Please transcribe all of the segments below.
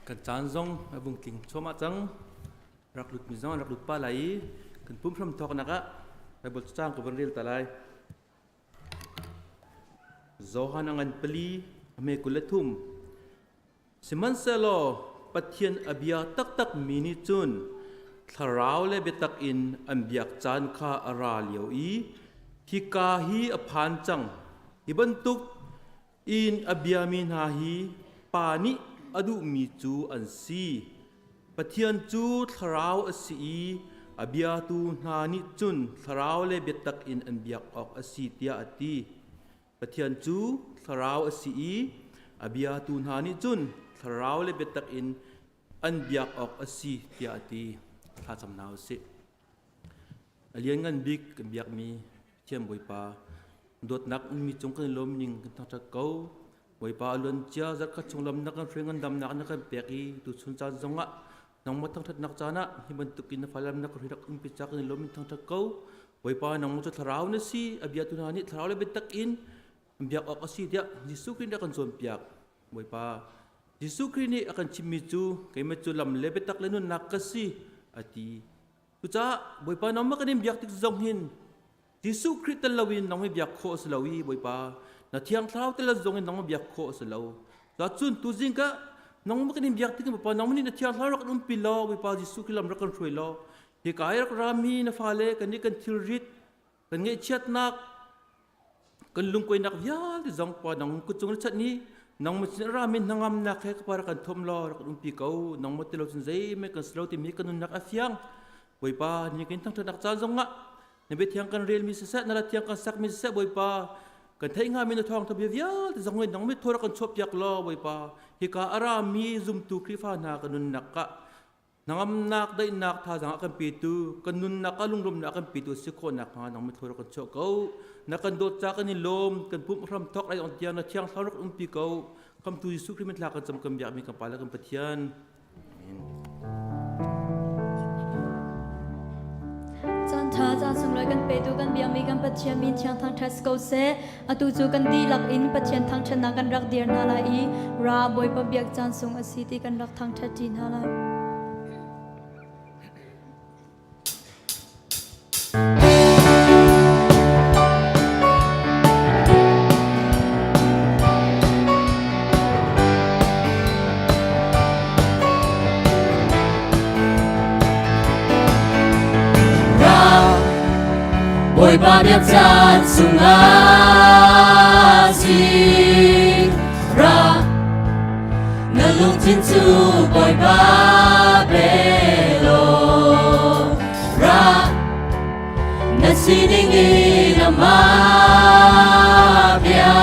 Kan caan zong a vung tling thluahmah cang. Rak lut mi zong an rak lut pa lai i kan pum hram thawknak ah Bible caang ka van rel ta lai. Johan a ngan pali a hme 23. Sihmanhsehlaw Pathian a bia taktak mi nih cun thlarau le biatak in an biak caan kha a ra lio i hika hi a phan cang. Hi bantuk in a biami hna hi Pa nih a duhmi cu an si. Pathian cu thlarau a si i a biatu hna nih cun thlarau le biatak in an biak awk a si tiah a ti. Pathian cu thlarau a si i a biatu hna nih cun thlarau le biatak in an biak awk a si tiah a ti. Thlacam hna u sih. A lianngan bik kan biakmi Pathian Bawipa, dawtnak ummi cung kan i lawm ning kan thangṭhat ko. Bawipa a luan cia zarhkhat chung lam na kan hruai ngandamnak na kan pek i tuchun caan zongah nangmah thangṭhatnak caan ah hi bantukin na falam na ka hruai rak umpi ca kan i lawm in thangṭhat ko. Bawipa nangmah cu thlarau na si, a biatu hna nih thlarau le biatak in an biak awk a si tiah Jesuh Khrih nih a kan cawnpiak. Bawipa Jesuh Khrih nih a kan chimmi cu keimah cu lam le biatak le nunnak ka si a ti. Cucaah Bawipa nangmah kan in biak tik zong hin Jesuh Khrih tel loin nang hi biak khawh a si lo i Bawipa na Thiang Thlarau tel lo zong in nang biak khawh a si lo. Cun tuzing ka nangmah kan in biak tik Bawipa nangmah nih na Thiang Thlarau rak kan umpi law Bawipa Jesuh Khrih lam rak kan hruai law hika i rak rami na fale kan nih kan thilrit kan ngaihchiatnak kan lungkuainak vialte zong pa nang kut cung na chanh i nang ma sin ramin hnangamnak he ka pa rak kan thom law rak kan umpi ko. Nang ma tilo cun zeihmanh kan si lo timi kan nunnak a fiang. Bawipa, ni kan thangṭhatnak caan zongah na bia thiang kan relmi siseh, na la thiang kan sakmi siseh, Bawipa, kan theih hngami na thawngṭha bia vialte zong in nang mit thaw rak kan chuahpiak law, Bawipa, hika a rami zumtu Khrihfa hna kan nunnak ah hnangamnak, daihnak thazaang a kan petu, kan nunnak ah lunglawmnak a kan petu si khawh nakhnga nang mitthli rak kan chuah ko. Na kan dawt ca kan i lawm, kan pumh hram thawk lai ong tiang na Thiang Thlarau rak umpi ko. Khamtu Jesuh Khrih min thla kan cam kan biakmi kan Pa le kan Pathian. Amen. Caan ṭha caan sunglawi kan petu kan biakmi kan Pathian min thiang thangṭhat si ko seh. Atu cu kan dihlak in Pathian thangṭhatnak kan rak dir hna lai i ra Bawipa biak caan sung a si ti kan rak thangṭhat ṭi hna lai. Bawipa biak caan sungah si ra na lungthin cu Bawipa pe law ra na sining in amah bia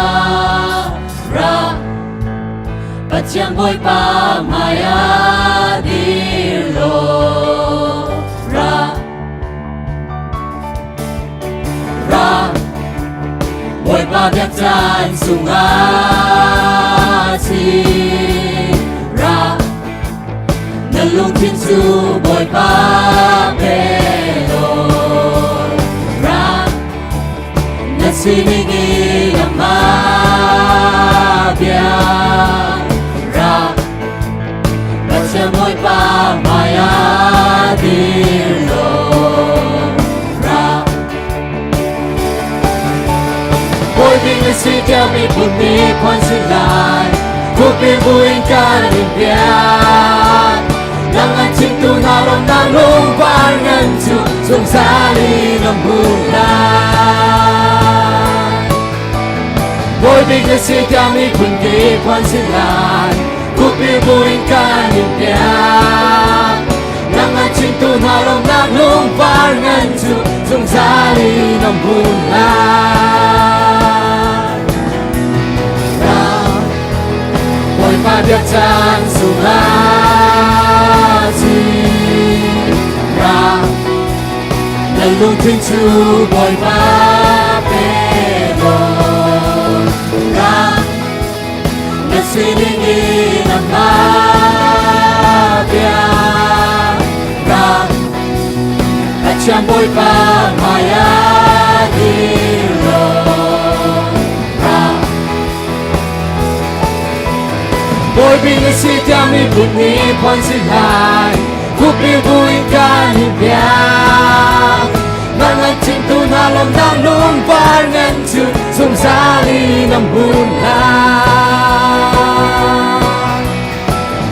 ra Pathian Bawipa hmai ah dir law ra ra Bawipa biak caan sungah si ra na lungthin cu Bawipa pe law ra na sining in amah bia ra Pathian Bawipa hmai ah dir law ra Bawi bik na si tiah miphun nih phuan si lai Khupi buin kan in piak Nang an chimtu hna lawmnak lungvar ngan cu zungzal in a hmun lai. Bawi bik na si tiah miphun kip phuan si lai Khupi buin kan in piak Nang an chimtu hna lawmnak lungvar ngan cu zungzal in a hmun lai. Bawipa biak caan sungah si ra na lungthin cu Bawipa pe law ra na sining in amah bia ra Pathian Bawipa hmai ah dir law ra. Bawi na si tiah miphun nih phuan si lai. Khupil buin kan in biak. Nang an chimtu hna lawmnak lungvar ngan cu zungzal in a hmun lai.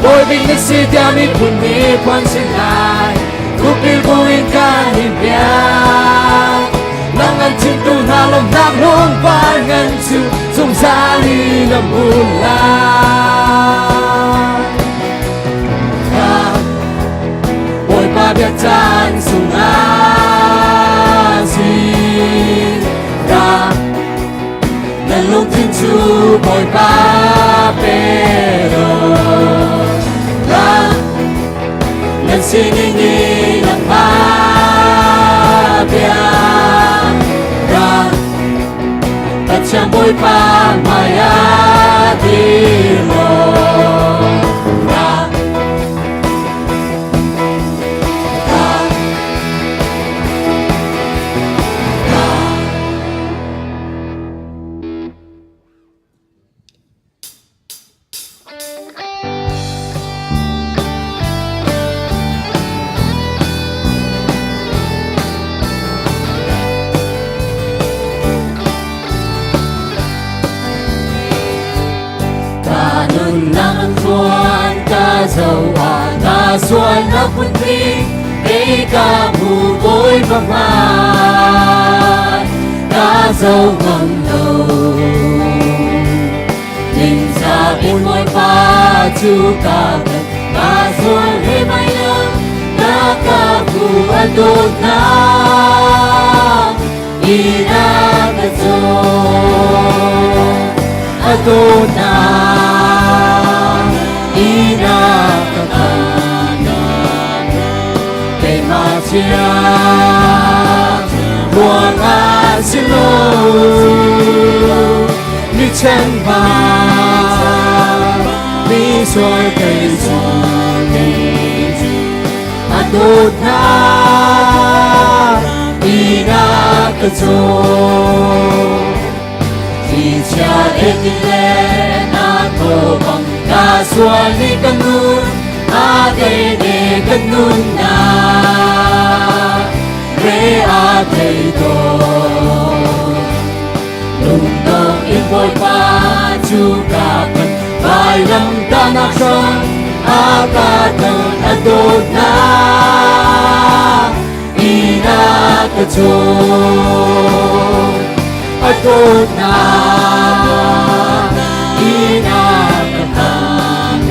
Bawi na si tiah miphun nih phuan si lai. Khupil buin kan in biak. Nang an chimtu hna lawmnak lungvar ngan cu zungzal in a hmun lai. Bawipa biak caan sungah si ra nan lungthin cu Bawipa pe ra nan sining in nangmah bia ra Pathian Bawipa hmaiah dir law ra ra ra. Ka nunnak ang tluan ka zo ah na sualnak phunpi kei ka hmu Bawipa hmai ka zo ngam lo. Ningzah in Bawipa cu ka kan ka sual he mai lo na ka hu a dawtnak ina ka zaw a dawtnak ina ka kan keimah chia ruangah si lo mi chengba mi sual kei cu a dawtnak ina ka caw Thlichia etin le na thaw bang ka sual ni ka nun a dei de ka nun na re a thei to lungdong in Bawipa cu ka pan vailam tanak hram a ka tan a dawtnak ina ka caw a dawtnak ina ka tang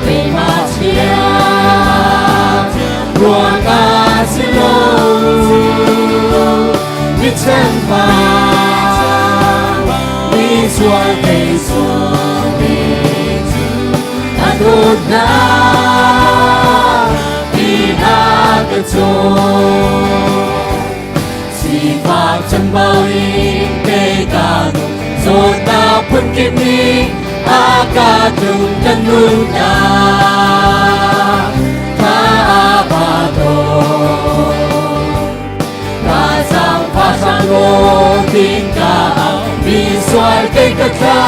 keimah chia ruangah si lo mi chempa mi sual kei a dawtnak ina ka caw Sifak chambau in kei ka nung zawtnak phunkip nih a ka tlung kan nunnak tha a ba tawn. Ka zaangfah hram law tin ka au mi sual kei ka thla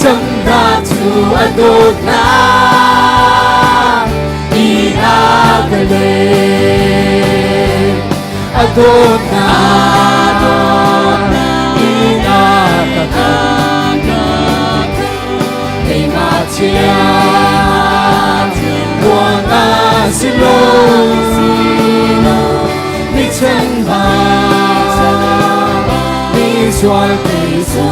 cangnak cu a dawtnak ina ka leng. A dawtnak ina ka kan keimah chia ruangah si lo mi chengba mi sual kei cu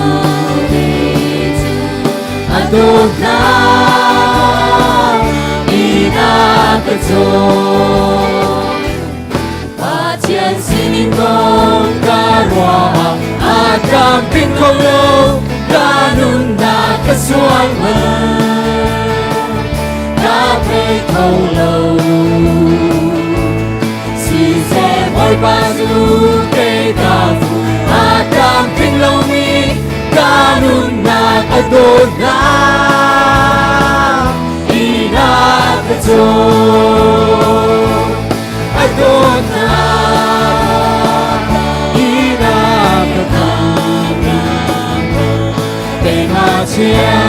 a dawtnak ina ka caw. Pathian sinin kong ka ruah a tlamtling kho lo ka nunnak ka sual ka thei kho lo siseh Bawipa cu kei ka fu a tlamtling lomi ka nunnak a dawtnak ina ka caw a dawtnak ina ka tang keimah chia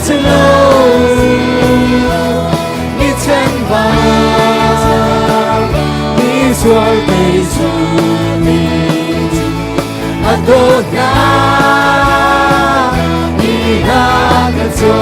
si lo ni chen ba ni sual tei su ni a do na ni na ka zo.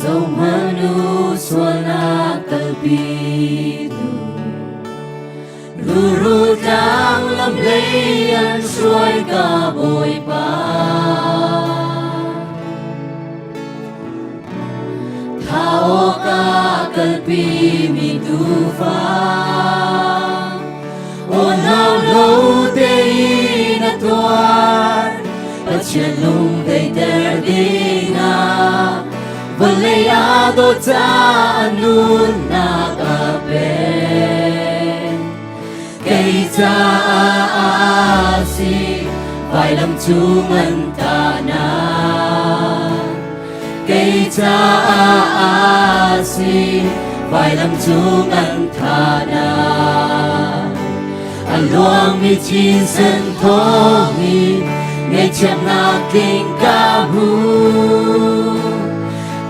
Zohmanu sualnak kalpitu Ruru tlang lam lei an hruai ka Bawipa. Tha awk a kalpi mi tufa Aw nau lo tein a tuar Pathian lung deiter dingah vawlei ah dawt ca nunnak a pek. Kei caah a si vailam cung an tahnak. Kei caah a si vailam cung an thahnak. A luangmi thisen thawngin ngaihchiatnak tling ka hmu.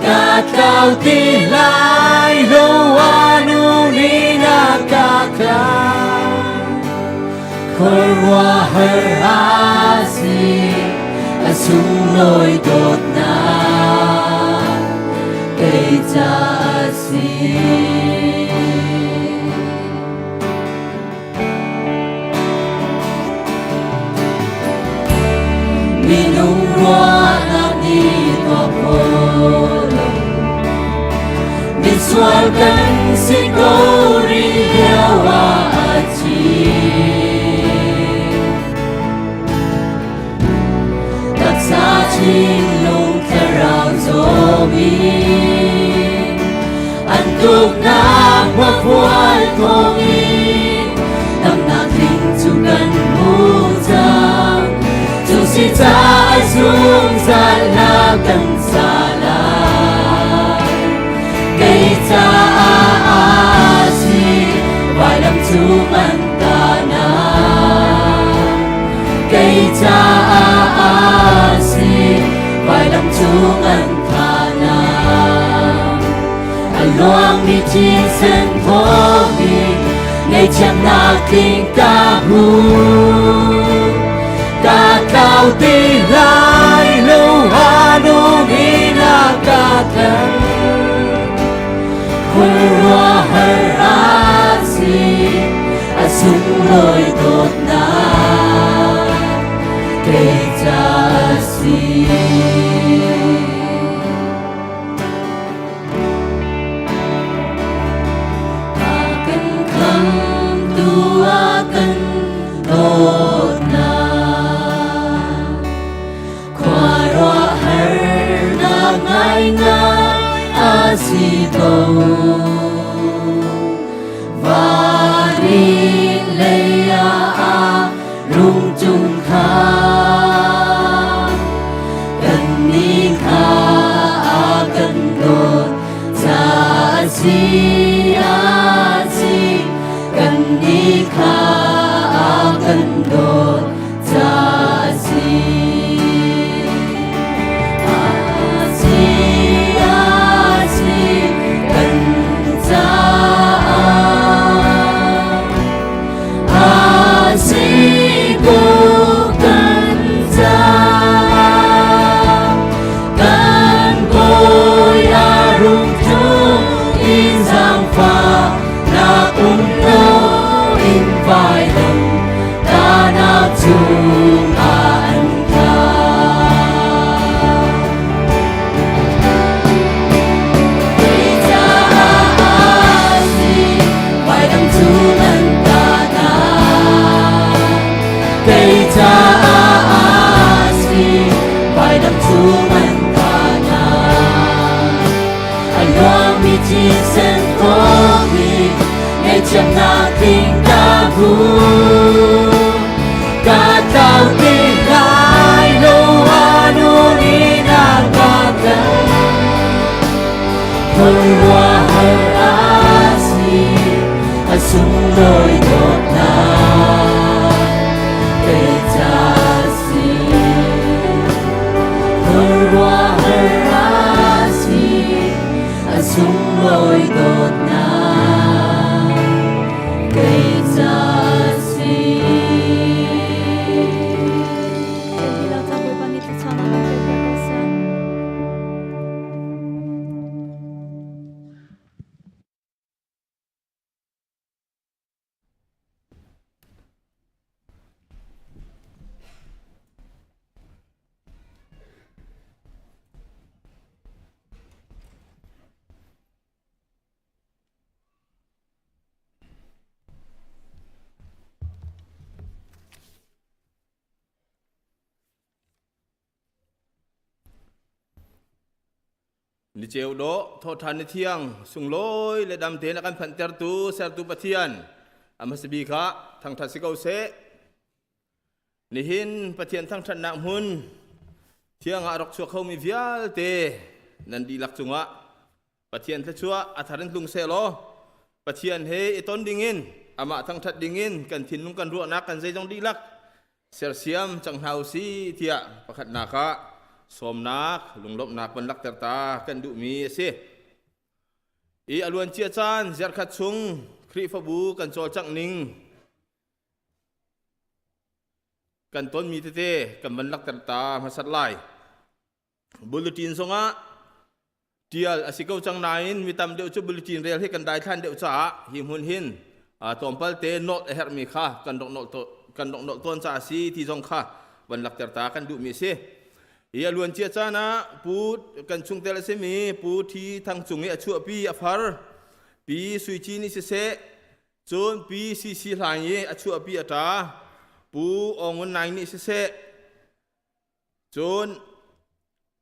Ka tlau ti lai lo anu ni na ka tlau. Khuaruahhar a si a sunglawi dawtnak kei ca a si. Minung ruahnak nih tuah khawh lo misual kan si ko rih lio ah a thi. Taksa thinlung thlarau zawmi an tuknak hmafual thawngin damnak tling cu kan hmu cang. Cu si caah zungzal hla kan sa lai. Kei caah a si vailam cung an tahnak. Kei caah a si vailam cung an thahnak. A luangmi thisen thawngin ngaihchiatnak tling ka hmu. Ka tlau ti lai lo hanung in a ka tler. Khuaruahhar a si a sunglawi dawtnak kei ca a si. A kan khamtu a kan dawtnak khuaruahharnak ngaingai a si ko. Van in lei ah a rung cung kha kannih kha a kan dawt ca a si a si kannih kha a kan dawt ca a si a si a si kan caah a si ko kan caah kan Bawi a rung tlung in zaangfahnak um lo in va. Luangmi thisen thawngin ngaihthiamnak tling ka hmu. Ka tlau ti lai lo, anu nih na ka tlan. Khuaruahhar a si, a sunglawi dawtnak kei ca si. Khuaruahhar a si, a sunglawi dawtnak kei ca si. Kan dihlak ca Bawipa nih thluachuahnak kan pek piak ko seh. Ni ceu dawh thawhṭhan ni thiang sunglawi le dam tein a kan phanhtertu sertu Pathian a hmasa bik ah thangṭhat si ko seh. Nihin Pathian thangṭhatnak hmun thiang ah rak chuak khomi vialte nan dihlak cungah Pathian thluachuah a thar in tlung seh law Pathian he i ton dingin amah thangṭhat dingin kan thinlung kan ruahnak kan zeizong dihlak sersiam cang hna usih tiah pakhatnak ah sawmnak lunglawmhnak van lakter ta kan duhmi a si. I a luancia caan zarhkhat chung Khrihfabu kan cawlcangh ning kan tonmi tete kan van lakter ta hmasat lai. Bulletin zongah tial a si ko cang nain mi tam deuh cu bulletin rel hi kan daithlan deuh caah hi hmun hin tlawmpal te nolh a herhmi kha kan rak nolh kan rak nolh tawn caah a si ti zong kha van lakter ta kan duhmi a si. Hi a luancia caan ah Pu kan chungtel a simi Pu Thi Thang Cung i a chuahpi a far Pi Sui Ci nih siseh cun Pi Si Si Hlaing i a chuahpi a ṭa Pu Aung Ngun Naing nih siseh Cun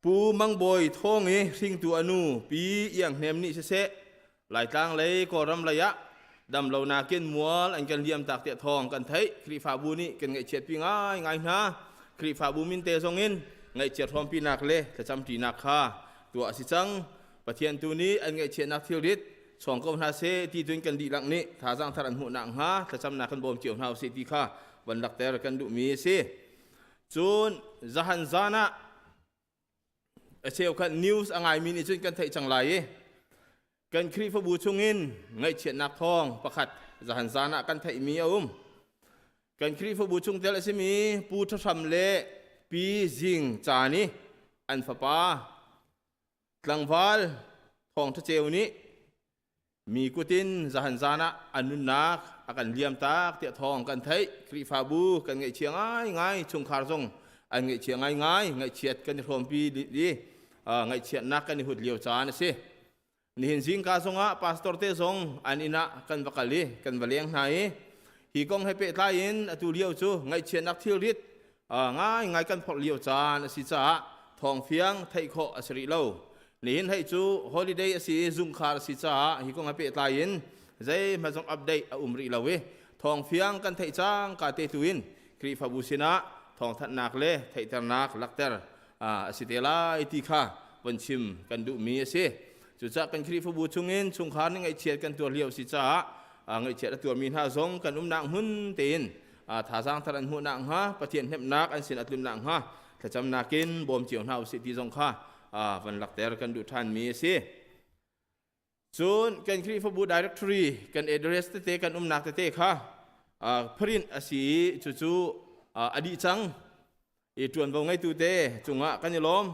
Pu Mang Bawi Thawng i hringtu a nu Pi Iang Hnem nih siseh Laitlang lei Kawlram lei ah damlo nakin mual an kan liam tak tiah thawng kan theih. Khrihfabu nih kan ngaihchiatpi ngaingai hna. Khrihfabu min te zong in ngaihchiat hrawmpinak le thlacamṭinak kha tuah a si cang. Pathian tu nih an ngaihchiatnak thilrit chawng ko hna seh ti tuin kan dihlak nih thazaang thar an hmuh nakhnga thlacamnak kan bawm cio hna usih ti kha van lakter kan duhmi a si. Cun zahan zan ah a cheukhat news a ngaimi nih cun kan theih cang lai i kan Khrihfabu chungin ngaihchiatnak thawng pakhat zahan zan ah kan theihmi a um. Kan Khrihfabu chungtel a simi Pu Ṭha Hram le Pi Zing Ca nih an fapa tlangval Thawng Ṭha Ceu nih Mi kutin zahan zan ah an nunnak a kan liam tak tiah thawng kan theih. Khrihfabu kan ngaihchia ngaingai, chungkhar zong an ngaihchia ngaingai, ngaihchiat kan i hrawmpi i ngaihchiatnak kan i hut lio caan a si. Nihin zingka zongah pastor te zong an inn ah kan va kal i kan va leng hna i hi kong he pehtlai in atu lio cu ngaihchiatnak thilrit ngaingai kan phorh lio caan a si caah thawngfiang theih khawh a si rih lo. Nihin hei cu holiday a si i zungkhar a si caah hi kong he pehtlai in zeihmanh zong update a um rih lo i thawngfiang kan theih cang ka te tu in Khrihfabu sinah thawngthanhnak le theihternak lakter a si te lai ti kha von chim kan duhmi a si. Cucaah kan Khrihfabu chungin chungkhar nih ngaihchiat kan tuar lio a si caah ngaihchiat a tuarmi hna zong kan umnak hmun tein thazaang thar an hmuh nakhnga Pathian hnemhnak an sin a tlun nakhnga thlacamnak in bawm cio hna usih ti zong kha van lakter kan duh ṭhanmi a si. Cun kan Khrihfabu directory kan address tete kan umnak tete kha print a si i cucu a dih cang. I ṭuanvo ngeitu te cungah kan i lawm.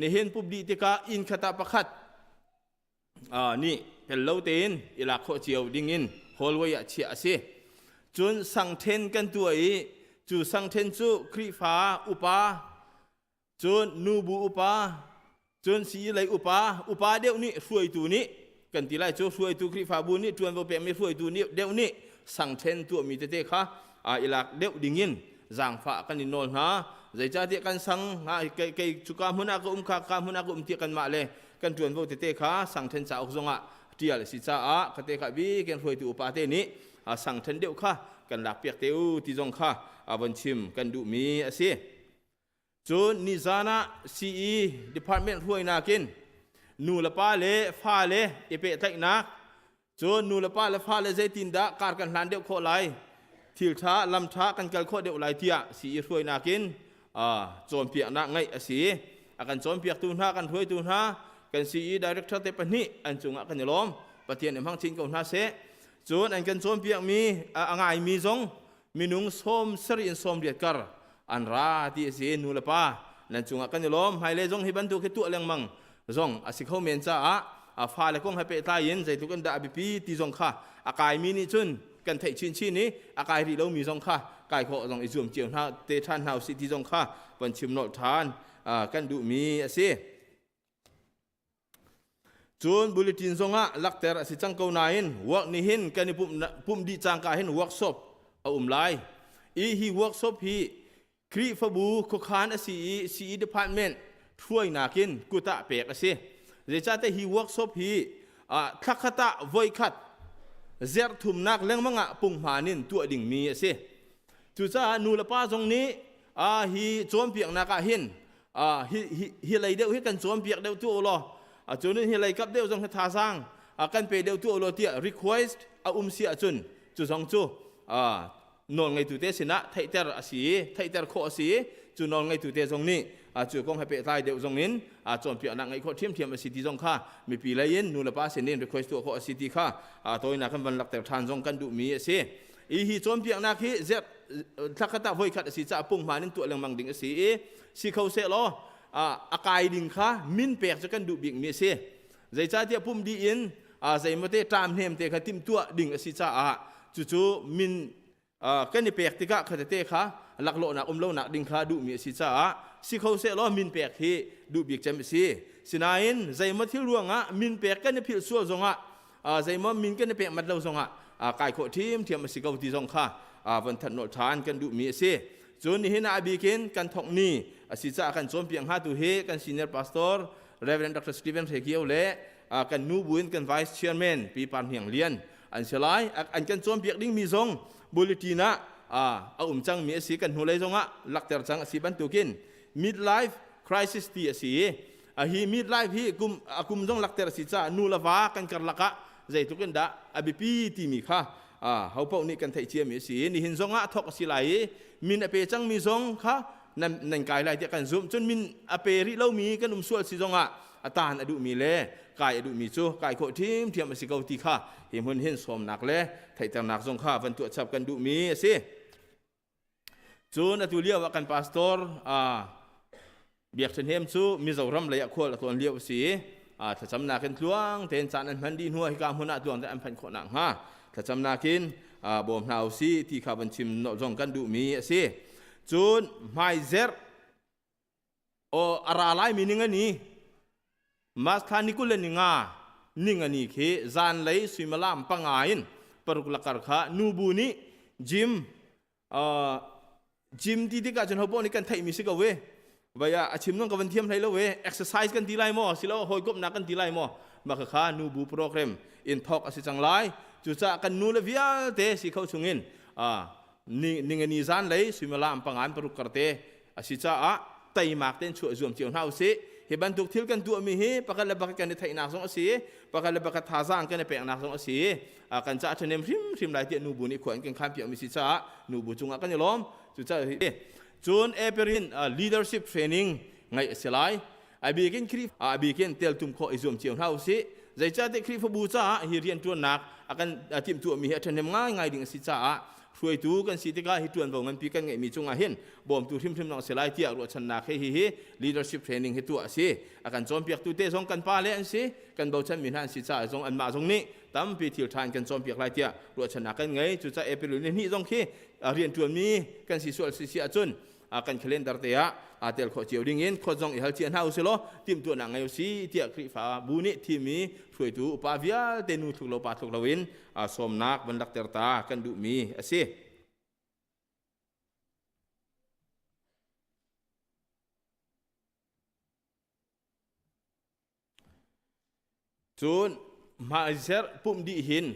Nihin public tikah inn khat ah pakhat nih tel lo tein i lak khawh cio dingin hallway ah chiah a si. Cun sangṭhen kan tuah i cu sangṭhen cu Khrihfa upa, cun nubu upa, cun sii lei upa, upa deuh nih hruaitu nih kan ti lai cu hruaitu Khrihfabu nih ṭuanvo pekmi hruaitu nih deuh nih sangṭhen tuahmi tete kha i lak deuh dingin zaangfah kan i nawl hna. Zeicahtiah kan sang kei cuka hmun ah ka um kha ka hmun ah ka um tiah kanmah le Kan ṭuanvo tete kha sangṭhen cauk zongah ṭial a si caah khate kha bik in hruaitu upa te nih sangṭhen deuh kha kan lakpiak te u ti zong kha von chim kan duhmi a si. Cun nizan ah CE department hruainak in nu le pa le fa le i pehtlaihnak, cun nu le pa le fa le zeitindah kar kan hlan deuh khawh lai, thil ṭha lam ṭha kan kal khawh deuh lai tiah CE hruainak in cawnpiaknak ngeih a si. A kan cawnpiaktu hna, kan hruaitu hna, kan CE director te pahnih an cungah kan i lawm. Pathian in hmang chin ko hna seh. Cun an kan cawnpiakmi a ngaimi zong minung 70 in 80 kar an ra ti a si. Nu le pa nan cungah kan i lawm. Hmailei zong hi bantuk hi tuah lengmang zong a si kho men caah a fale kong he pehtlai in zeitluk in dah a biapi ti zong kha a kaimi nih cun kan theih chinchin i a kai rih lomi zong kha kai khawh zong i zuam cio hna te ṭhan hna usih ti zong kha van chim nolh ṭhan kan duhmi a si. Cun bulletin zongah lakter a si cang ko nain work nih hin kan i pumh dih cangka hin workshop a um lai. I hi workshop hi Khrihfabu khuakhan a si i CE department hruainak in kut ah pek a si. Zeicahtiah hi workshop hi thlakhat ah voikhat zerh thumnak lengmang ah punghman in tuah dingmi a si. Cucaah nu le pa zong nih hi cawnpiaknak ah hin hi lei deuh hi kan cawnpiak deuh tu law, cun hi lei kap deuh zong hi thazaang kan pe deuh tu law tiah request a um si ahcun cu zong cu nawlngeitu te sinah theihter a si i theihter khawh a si i cu nawlngeitu te zong nih cu kong he pehtlai deuh zong in cawnpiaknak ngeih khawh ṭhiamṭhiam a si ti zong kha mipi lei in nu le pa sin in request tuah khawh a si ti kha tawinak kan van lakter ṭhan zong kan duhmi a si. I hi cawnpiaknak hi thlakhat ah voikhat a si caah punghman in tuah lengmang ding a si i si kho seh law a kai ding kha min pek cu kan duh bikmi a si. Zeicahtiah pum dih in zeimaw te ṭam hnem te kha timhtuah ding a si caah cucu min kan i pek tikah kha tete kha laklawhnak um lonak ding kha duhmi a si caah si kho seh law min pek hi duh bik cem a si. Sinain zeimaw thil ruangah min pek kan i philh sual zongah, zeimaw min kan i pek mat lo zongah kai khawh ṭhiamṭhiam a si ko ti zong kha von that nolh ṭhan kan duhmi a si. Cun nihin ah a bikin kan thawk ni a si caah kan cawnpiak hnga tu hi kan senior pastor Reverend Dr. Stephen Hre le kan nu buin kan vice chairman Pi Par Hniang Lian an si lai. An kan cawnpiak dingmi zong bulletin ah a um cangmi a si. Kan hnulei zongah lakter cang a si bantukin midlife crisis ti a si i a hi midlife hi kum a kum zong lakter a si caah nu le va kan karlak ah zeitluk in dah a biapi timi kha ho paoh nih kan theih ciami a si. Nihin zongah thawk a si lai i min a pe cangmi zong kha nan, nan kai lai tiah kan zumh. Cun min a pe rih lomi kan um sual si zongah a taan a duhmi le kai a duhmi cu kai khawh ṭhiamṭhiam a si ko ti kha hi hmun hin sawmnak le theihternak zong kha van tuah chap kan duhmi a si. Cun atu lio ah kan pastor Biak Ṭha Hnem cu Mizoram lei ah khual a tlawn lio a si i thlacamnak in tluang tein caan an hman dih hnu ah hika hmun ah tluang tein an phanh khawh nakhnga thlacamnak in bawm hna u sih ti kha van chim zong kan duhmi a si. Cun hmaizerh aw a ra laimi ningani March thla ni 25 ningani khi zanlei suimilam 5 in 6 lakar kha nubu nih gym gym ti tikah cun hopoh nih kan theihmi si ko ve vai ah a chim nong ka van thiam hlei lo ve. Exercise kan ti lai maw, silo hawikomhnak kan ti lai maw, mah kha nubu program in thawk a si cang lai. Cucaah kan nu le vialte si kho chungin ningani zanlei suimilam 5 in 6 karte a si caah teimak tein chuah zuam cio hna usih. Hi bantuk thil kan tuahmi hi pakhat le pakhat kan i theihnak zong a si, pakhat le pakhat thazaang kan i peknak zong a si, kan caah ṭhahnem hrimhrim lai tiah nubu nih khua in kan khan piakmi si caah nubu cungah kan i lawm. Cucaah cun April leadership training ngaih a si lai. A bikin Khrih a bikin teltum khawh i zuam cio hna usih. Zeicahtiah Khrihfabu caah hi rianṭuannak a kan timhtuahmi hi a ṭhahnem ngaingai ding a si caah hruaitu kan si tikah hi ṭuanvo nganpi kan ngeihmi cungah hin bawmtu hrimhrim lawng si lai tiah ruahchannak he hihi leadership training hi tuah a si. A kan cawnpiaktu te zong kan pa le an si, kan bochanmi hna an si caah zong anmah zong nih tampi thil ṭha in kan cawnpiak lai tiah ruahchannak kan ngei. Cucaah April ni hnih zong khi rianṭuanmi kan si sual si si ahcun kan calendar te ah aa tel khawh cio ding in khawt zong i hal cia hna usih law timhtuahnak ngei usih tiah Khrihfa bu nih thimmi hruaitu upa vialte nu thluk lo pa thluk loin sawmnak van lakter ta kan duhmi a si. Cun hmaizer pumh dih hin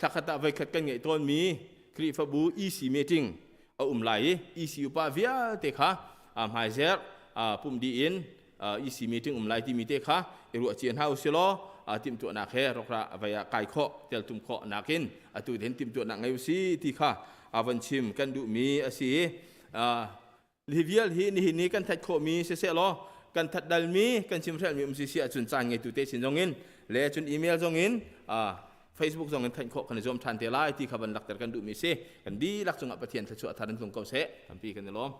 thlakhat ah voikhat kan ngeih tawnmi Khrihfabu EC meeting a um lai i EC upa vialte kha hmaizer pumh dih in EC meeting um lai timi te kha i ruah cia hna usih law timhtuahnak he rokra vai ah kai khawh teltum khawh nakin atu hin timhtuahnak ngei usih ti kha van chim kan duhmi a si. Hi vial hi nihin ni kan that khawhmi siseh law kan that dalmi kan chimhrelmi um si si ahcun caan ngeitu te sin zong in le cun email zong in Facebook zong in thanh khawh kan i zuam ṭhan te lai ti kha van lakter kan duhmi si. Kan dihlak cungah Pathian thluachuah thar in tlung ko seh. Tampi kan i lawm.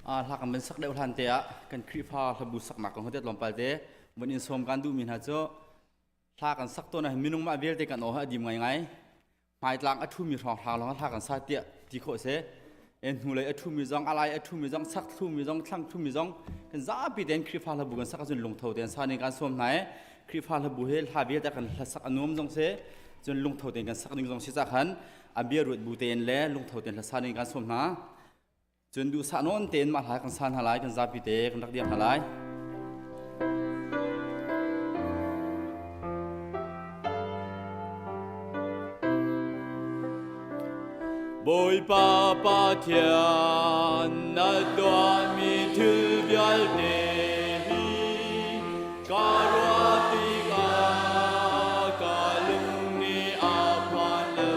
Hla kan van sak deuh hlan te ah kan Khrihfa hlabu saknak kong te tlawmpal te van in sawm kan duhmi hna cu hla kan sak tawn ah minung mah vialte kan aw hi a dim ngaingai. Hmaitlang a ṭhumi hrawnghrang lawng hla kan sa tiah ti khawh si. En hnulei a ṭhumi zong, a lai a ṭhumi zong, chak thlumi zong, thlang thlumi zong kan zapi tein Khrihfa hlabu kan sak ahcun lungtho tein sa ning kan sawm hna i Khrihfa hlabu hi hla vialte kan hlasak a nuam zong si, cun lungtho tein kan sak ding zong si ca khan a bia ruat bu tein le lungtho tein hlasa ning kan sawm hna. Cun duhsah nawn tein mah hla kan sa hna lai, kan zapi te kan rak diam hna lai. Bawipa Pathian na tuahmi thil vialte hi ka ruah tikah ka lung nih a phan lo.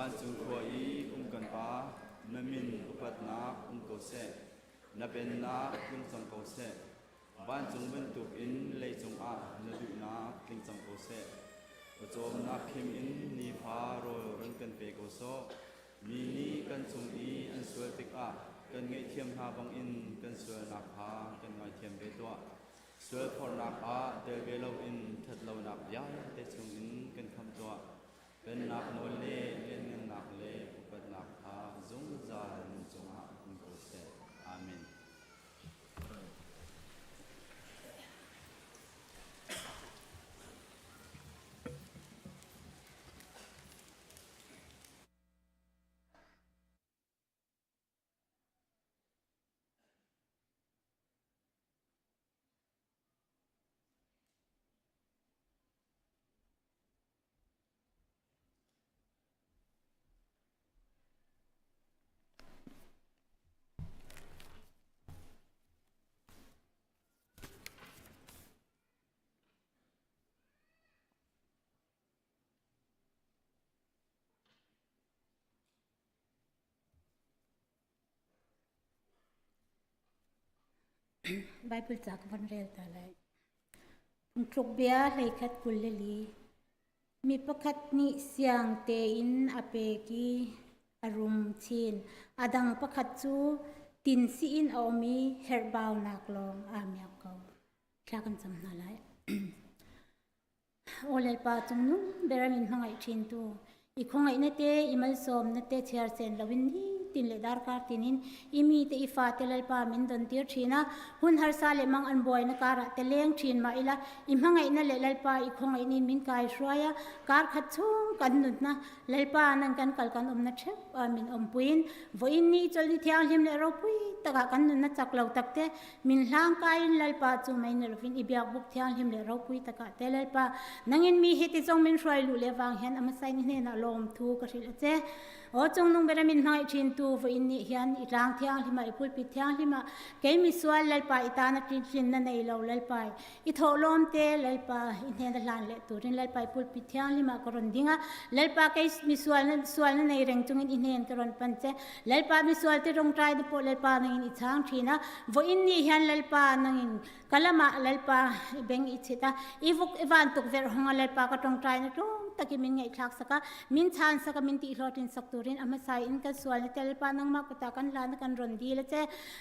Vancung khua i um kan Pa, na min upatnak um ko seh. Na pennak tlung cang ko seh. Vancung bantukin leicung ah na duhnak tling cang ko seh. Pawcawmnak khim in nifa rawl run kan pe ko sawh. Mi nih kan cung i an sual tikah kan ngaihthiam hna bangin kan sualnak kha kan ngaithiam ve tuah. Sualphornak ah tel ve loin ṭhatlonak vialte chungin kan khamh tuah. Pennak nawl le lianngannak le upatnak kha zungzal nan cungah um ko seh. Amen. Bible ca ka van rel ta lai. Phungthluk bia hleikhat 22. Mi pakhat nih siang tein a pek i a rum chin. A dang pakhat cu tin siin a um i herhbaunak lawng aa miak ko. Thla kan cam hna lai. Aw Lalpa cungnung ber min hmangaih ṭhintu, i khawngaihna te, i malsawmna te chiar cen loin nitin le darkar tinin i mi te i fate Lalpa min dontir ṭhin a, hun harsa le mang an buaina karah te leng ṭhin mah ila i hmangaihna le Lalpa i khawngaihnin min kai hruai a, kar khat chung kan nunna Lalpa nan kan kal kan umna ṭheuh ah min umpuin voin ni chawlhni thianghlim le ropui takah kan nunna chak lo takte Min hlangkai in Lalpa cu mei na lovin i biakbuk thianghlim le ropui takah te Lalpa nangin mi hi ti zong min hruai lu le wang hian amasai ni hnenah lawm thu ka hrilh a che. O cungnung beramin hmangaih ṭhin tu voin ni hian i tlang thianghlima i pulpit thianghlima kei mi sual Lalpa i ta na tlin na nei lo Lalpa i thawhlawm te Lalpa i hnen a hlan le turin Lalpa i pulpit thianghlima ka ron dinga Lalpa kei mi sual na sual na nei reng chungin i hnen ka ron pan che Lalpa misual te rongṭai na pawh Lalpa nangin i chang ṭhin a voin ni hian Lalpa nangin kalama Lalpa i beng i chit a i vuk i van tuk ver honga Lalpa ka ṭongṭai na tlawm takin min ngaihthlak saka min chan saka min ti hlawtin sak turin a hmasai in kan sual na te Lalpa nangmah kuta kan hla na kan ron dil a che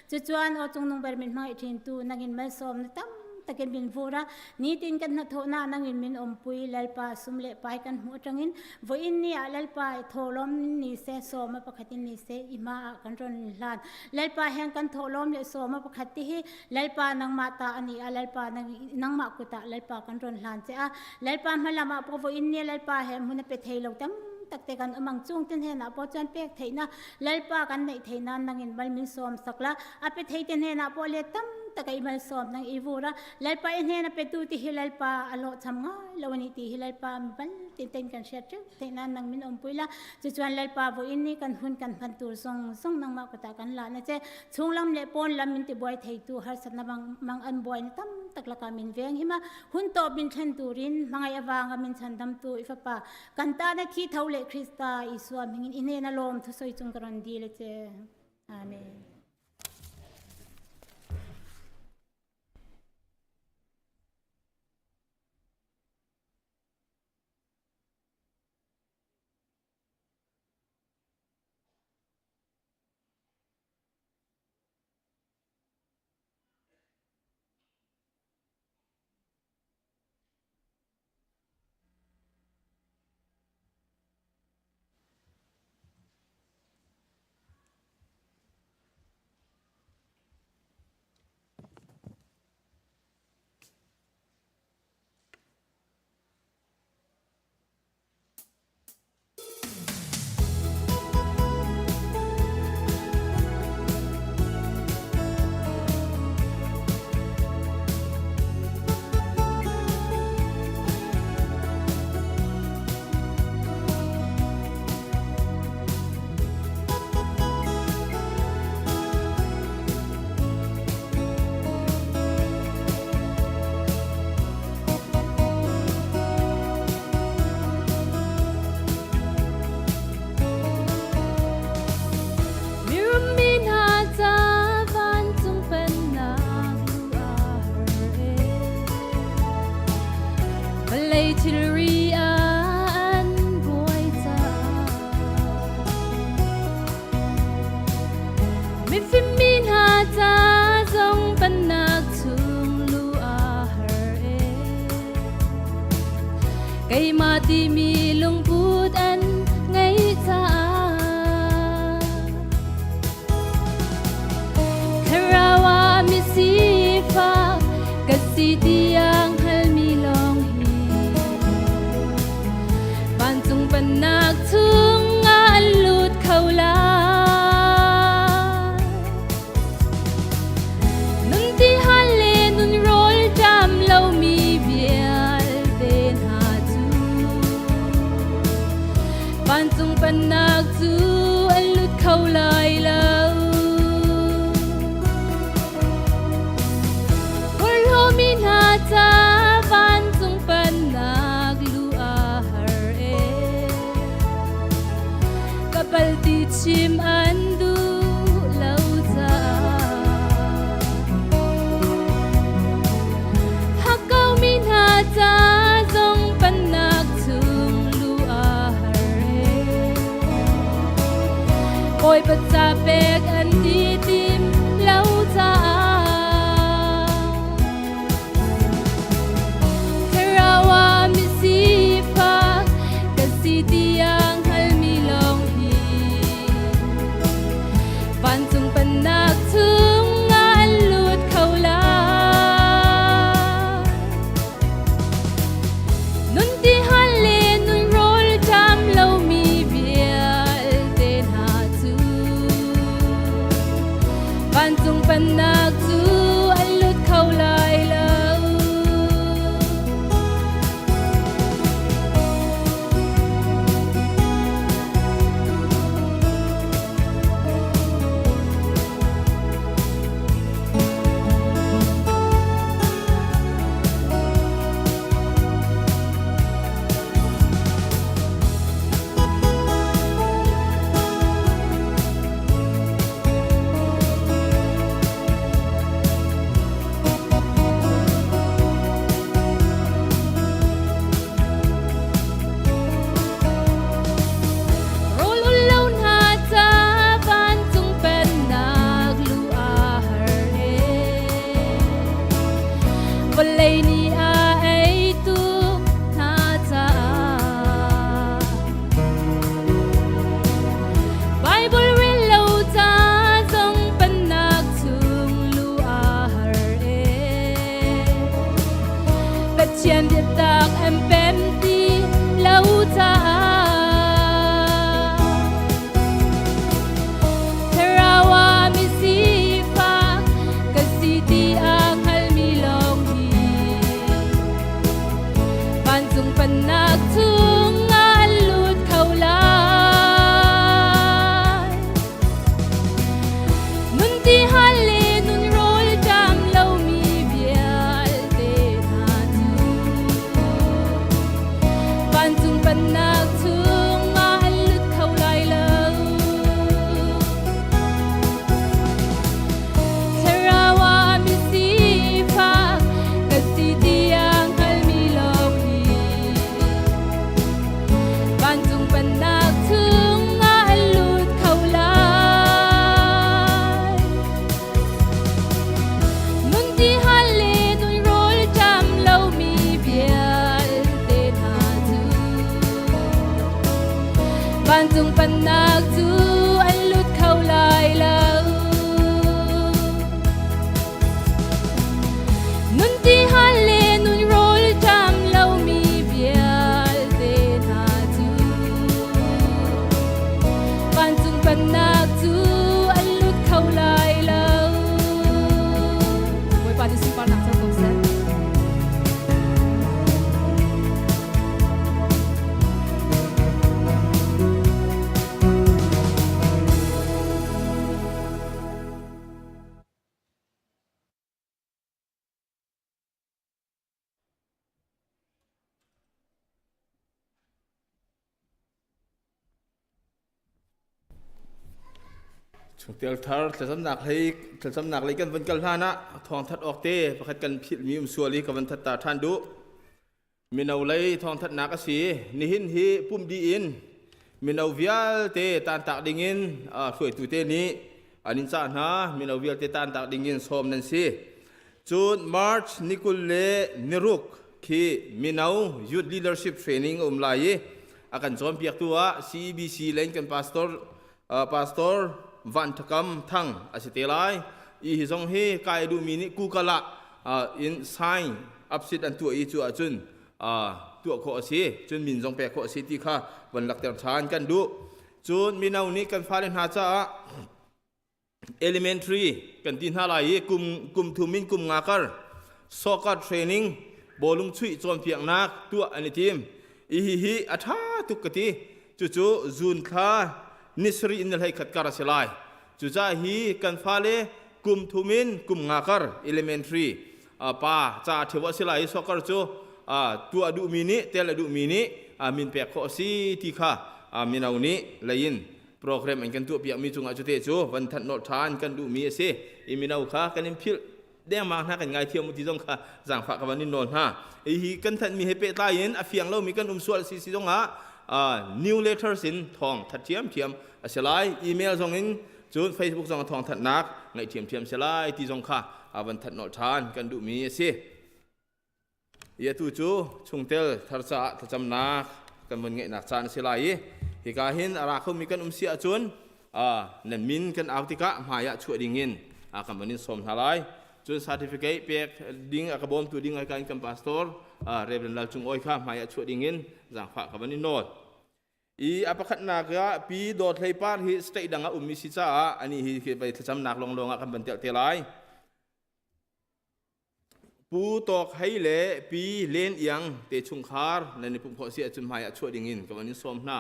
cucuan aw cungnung ber min hmangaih ṭhin tu nangin malsawm na tam takin min vura nitin kan hnathawhna nangin min awmpui Lalpa sum le pai kan hmuh atangin Voin ni ah Lalpa i thawhlawm ni se sawm a pakhat in ni se i hma ah kan ron hlan. Lalpa hen kan thawhlawm le sawm a pakhat ti hi Lalpa nangmah ta ani a Lalpa nangmah kut ah Lalpa kan ron hlan che a Lalpa hmalam ah po voin ni Lalpa he hmun a pe thei lo tam takte kan umang chung ten hen ah po chuan pek theina Lalpa kan neih theina nangin mal min sawm sakla a pe thei ten hen ah po le tam taka i mal sawm nang i vura Lalpa i hnen a petu ti hi Lalpa a lawh cham ngai lo ani ti hi Lalpa mi bal tin ten kan hriat ṭeu theih nan nang min awmpui la cuchuan Lalpa voin ni kan hun kan hman tur zong zong nangmah kuta kan la na che chunglam le pawn lam min ti buai theitu harsatna mang mang an buai na tam tak laka min veng hima hun to min thlen turin hmangai awanga min chandam tu i fapa kan ta na thi tho le Krista Isua mingin ine na lom thu soi chung ka ron di le che amen. Mifim mi hna ca zong pennak chung lu a har e. Keimah timi lungput an ngeih caah Thlarau ah misifak ka si tiang hngalmi lawng hi Vancung pennak chungah an lut kho lai. Nun ti hal le nun rawl ṭam lomi vialte hna cu vancung pennak cu an lut kho lai lo. Porhlawmi hna ca vancung pennak lu a har e. Ka pal ti chim an duh lo caah. Hakkaumi hna ca zong pennak chung lu a har e. Bawipa ca pek an ti tim lo caah. Thlarau ah misifak ka si tiang hngalmi lawng hi vancung pennak chungah an lut kho lai. Nun ti hal le nun rawl ṭam lomi vialte hna cu vancung pennak cu an lut kho lai lo. Rawl ul lo hna ca vancung pennak lu a har e. Vawlei nih a ei tuk hna caah Bible rel lo ca zong pennak chung lu a har e. Pathian biatak an pem ti lo caah Thlarau ah misifak ka si ti a hngalmi lawng hi vancung pennak chungah an lut kho lai. Nun ti hal le nun rawl ṭam lomi vialte hna cu vancung pennak chungah an lut kho lai lo. Thlarau ah misifak ka si tiang hngalmi lawng hi vancung pennak chungah an lut kho lai. Nun ti hal le nun rawl ṭam lomi vialte hna cu vancung pennak cu an lut kho lai lo. Nun ti hal le nun rawl ṭam lomi vialte hna cu vancung pennak cu an lut kho lai lo. Bawipa nih sunparnak co ko seh. Chungtel thar thlacamnak hlei thlacamnak lei kan van kal hlan ah thawngthat awk te pakhat kan philhmi um sual i ka van that ta ṭhan duh. Mino lei thawngthatnak a si. Nihin hi pumh dih in mino vialte tantak dingin hruaitu te nih An in cah hna mino vialte tantak dingin sawm nan si. Cun March ni 26 khi mino youth leadership training a um lai i a kan cawnpiaktu ah CEBC len kan pastor pastor Van Thakam Thang a si te lai. I hi zong hi kai duhmi nih Google ah in sign up sit an tuah i cu ahcun tuah khawh a si. Cun min zong pek khawh a si ti kha van lakter ṭhan kan duh. Cun mino nih kan fale hna caah elementary kan ti hna lai i kum kum thum in kum nga kar soccer training bawlung chuih cawnpiaknak tuah an i tim. I hi hi a ṭha tuk ka ti. Cucu June thla ni sarih in ni hlei khat kar a si lai. Cucaah hi kan fale kum thum in kum nga kar elementary pa ca ṭheo a si lai i soccer cu tuah duhmi nih tel a duhmi nih min pek khawh a si ti kha mino nih lei in program an kan tuahpiakmi cungah cute cu van thanh nolh ṭhan kan duhmi a si i mino kha kan in philh dengmang hna kan ngaithiam u ti zong kha zaangfah ka van in nawl hna. Hi kan thanhmi he pehtlai in a fiang lomi kan um sual si si zongah new letters in thawng that ṭhiamṭhiam a si lai. Email zong in cun Facebook zong thawng thatnak ngaih ṭhiamṭhiam si lai ti zong kha van that nolh ṭhan kan duhmi a si. I atu cu chungtel thar caah thlacamnak kan vun ngeihnak caan a si lai i hika hin a ra khomi kan um si ahcun nan min kan au tikah hmai ah chuah dingin kan van in sawm hna lai. Cun certificate pek ding a ka bawmtu ding ai kan kan pastor Reverend Lal Cung Awi kha hmai ah chuah dingin zaangfah ka van in nawl. I a pakhatnak ah Pi Dawt Hlei Par hi state dang ah ummi si caah ani hi vei thlacamnak lawnglawng ah kan van telh te lai. Pu Tawk Hei le Pi Len Iang te chungkhar nan i pumh khawh si ahcun hmai ah chuah ding in ka van in sawm hna.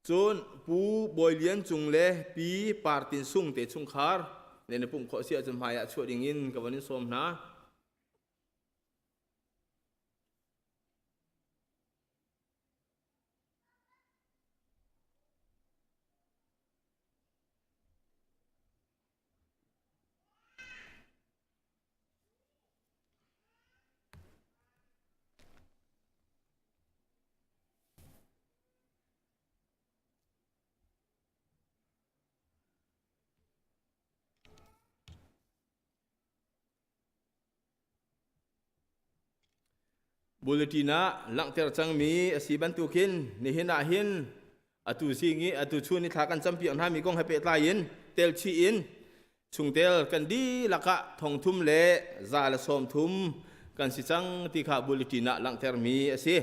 Cun Pu Bawi Lian Cung le Pi Par Tin Sung te chungkhar nan i pumh khawh si ahcun hmai ah chuah ding in ka van in sawm hna. Bulletin ah langhter cangmi a si bantukin nihin ah hin atu zing i atu chun i thla kan campiak hna mi kong he pehtlai in telchih in chungtel kan dihlak ah thongthum le 130 kan si cang ti kha bulletin ah langhtermi a si.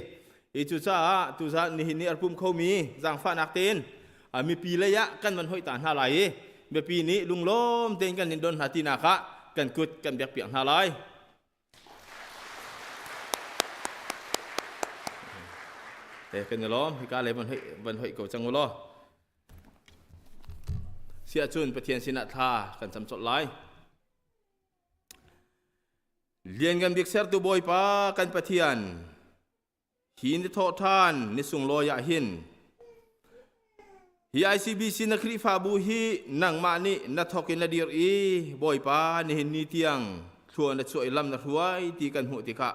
I cucaah tuzan nihin ni a pum khomi zaangfahnak tein mipi lei ah kan van hoih ta hna lai i mipi nih lunglawm tein kan in don hna tinak ah kan kut kan biakpiak hna lai. Te kan i lawm hika le van van hoih ko cang u law. Siah cun Pathian sinah thla kan cam colh lai. Lianngan bik sertu Bawipa kan Pathian, hi ni thawhṭhan ni sunglawi ah hin hi ICBC na Khrihfabu hi nangmah nih na thawk in na dir i Bawipa nihin ni tiang thlua na chuah i lam na hruai ti kan hmuh tikah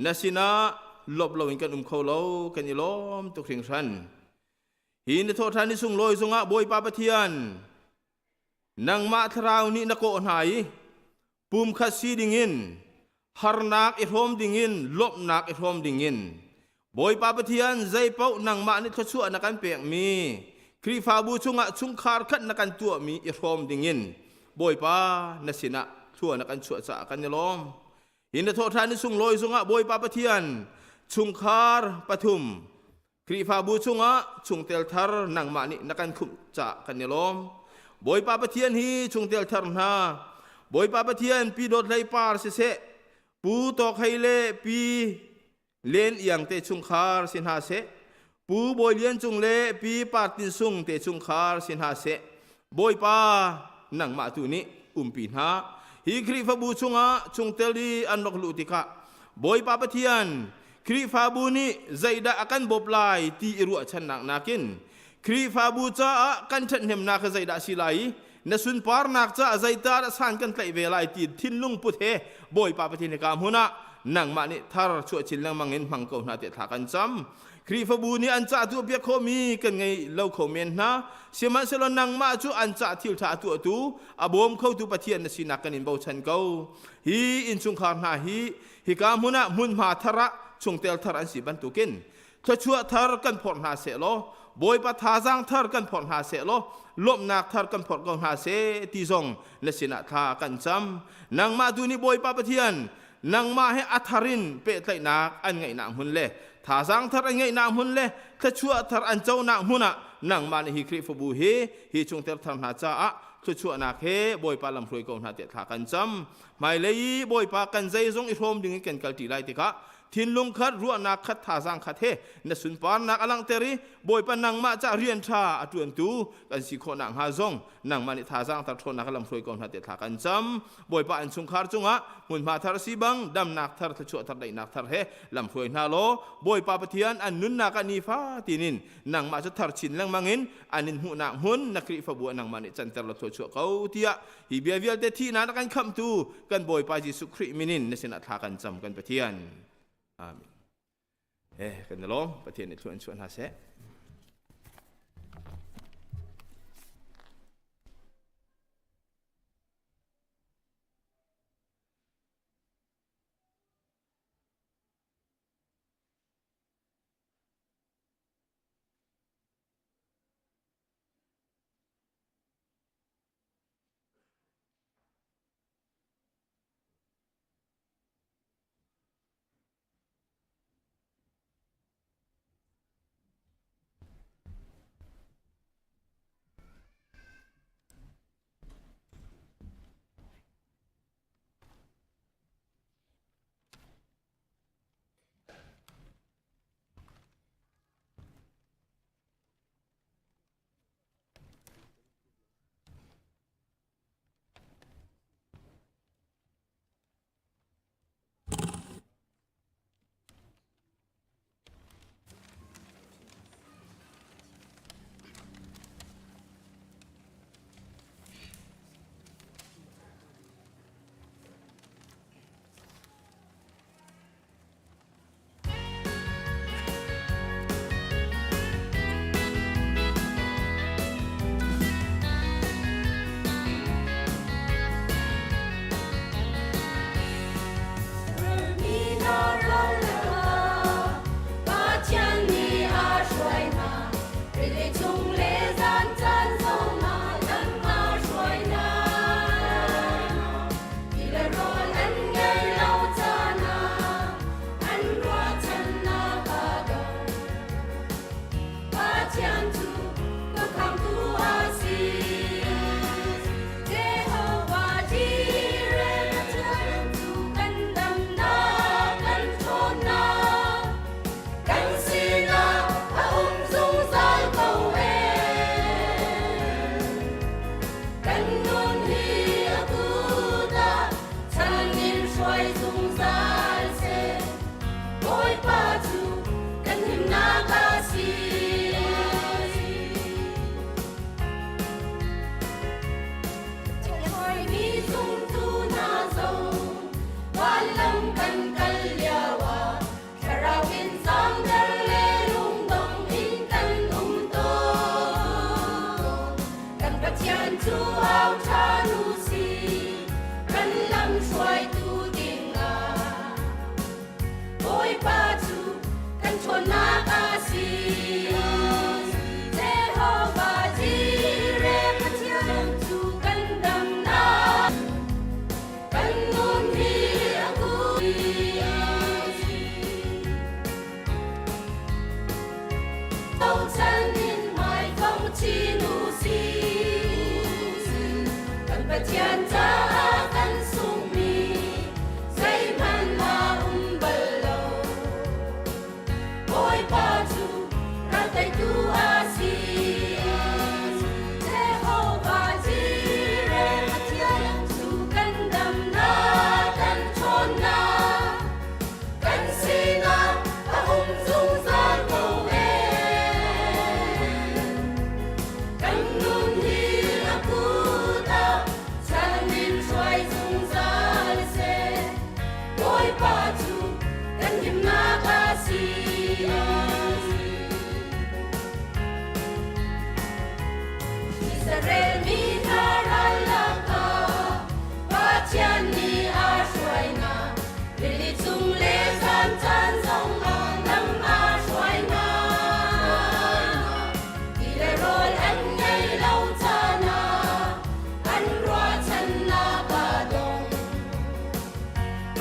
na sinah lawp loin kan um kho lo, kan i lawm tuk hringhran. Hi ni thawhṭhan ni sunglawi zongah Bawipa Pathian nangmah thlarau nih na kawh hna i pumkhat si dingin harnak i hrawm dingin lawmhnak i hrawm dingin Bawipa Pathian zeipaoh nangmah nih thluachuah na kan pekmi Khrihfabu chungah chungkhar khat na kan tuahmi i hrawm dingin Bawipa na sinah thlua na kan chuah caah kan i lawm. Hi na thawhṭhan i sunglawi zungah Bawipa Pathian chungkhar pathum Khrihfabu chungah chungtel thar nangmah nih na kan khumh caah kan i lawm. Bawipa Pathian hi chungtel thar hna, Bawipa Pathian pi Dawt Hlei Par siseh, Pu Tawk Hei le Pi Len Iang te chungkhar si hna seh, Pu Bawi Lian Cung le Pi Par Tin Sung te chungkhar si hna seh, Bawipa nangmah tu nih umpi hna. Hi Khrihfabu chungah chungtel i an rak luh tikah Bawipa Pathian Khrihfabu nih zeidah a kan bawp lai ti i ruahchannak nakin Khrihfabu caah kan ṭhathnemnak kha zeidah a si lai i na sunparnak caah zeidah san kan tlaih ve lai ti thinlung put he Bawipa Pathian hika hmun ah nangmah nih thar chuah chin lengmang in hmang ko hna tiah thla kan cam. Khrihfabu nih an cah tuah piak khawhmi kan ngei lo kho men hna. Sihmanhsehlaw nangmah cu an cah thil ṭha a tuahtu, a bawm khotu Pathian na sinak kan in bochan ko. Hi innchungkhar hna hi hika hmun ah hmunhma thar ah chungtel thar an si bantukin thluachuah thar kan phorh hna seh law Bawipa thazaang thar kan phorh hna seh law lawmhnak thar kan phorh ko hna seh ti zong na sinah thla kan cam. Nangmah tu nih Bawipa Pathian nangmah he a thar in pehtlaihnak an ngeihnak hmun le thazaang thar an ngeihnak hmun le thluachuah thar an conak hmun ah nangmah nih hi Khrihfabu hi hi chungtel thar hna caah thluachuahnak he Bawipa lamhruai ko hna tiah thla kan cam. Hmailei i Bawipa kan zeizong i hrawm ding in kan kalṭi lai tikah thinlung khat ruahnak khat thazaang khat he na sunparnak a langhter i Bawipa nangmah ca rian ṭha a ṭuantu kan si khawh nakhnga zong nangmah nih thazaang tar ṭhawnnak a lamhruai ko hna tiah thla kan cam. Bawipa an chungkhar cungah hmunhma thar si bang damnak thar thluachuah thar daihnak thar he lamhruai hna law Bawipa Pathian an nunnak ah nifa tinin nangmah cu thar chin lengmang in an in hmuhnak hmun na Khrihfabu ah nangmah nih canter law thluachuah ko tiah hi bia vialte thihnak na kan khamhtu kan Bawipa Jesuh Khrih min in na sinah thla kan cam kan Pathian. Amen. Eh kan lawm Pathian nih thluan chuah hna seh.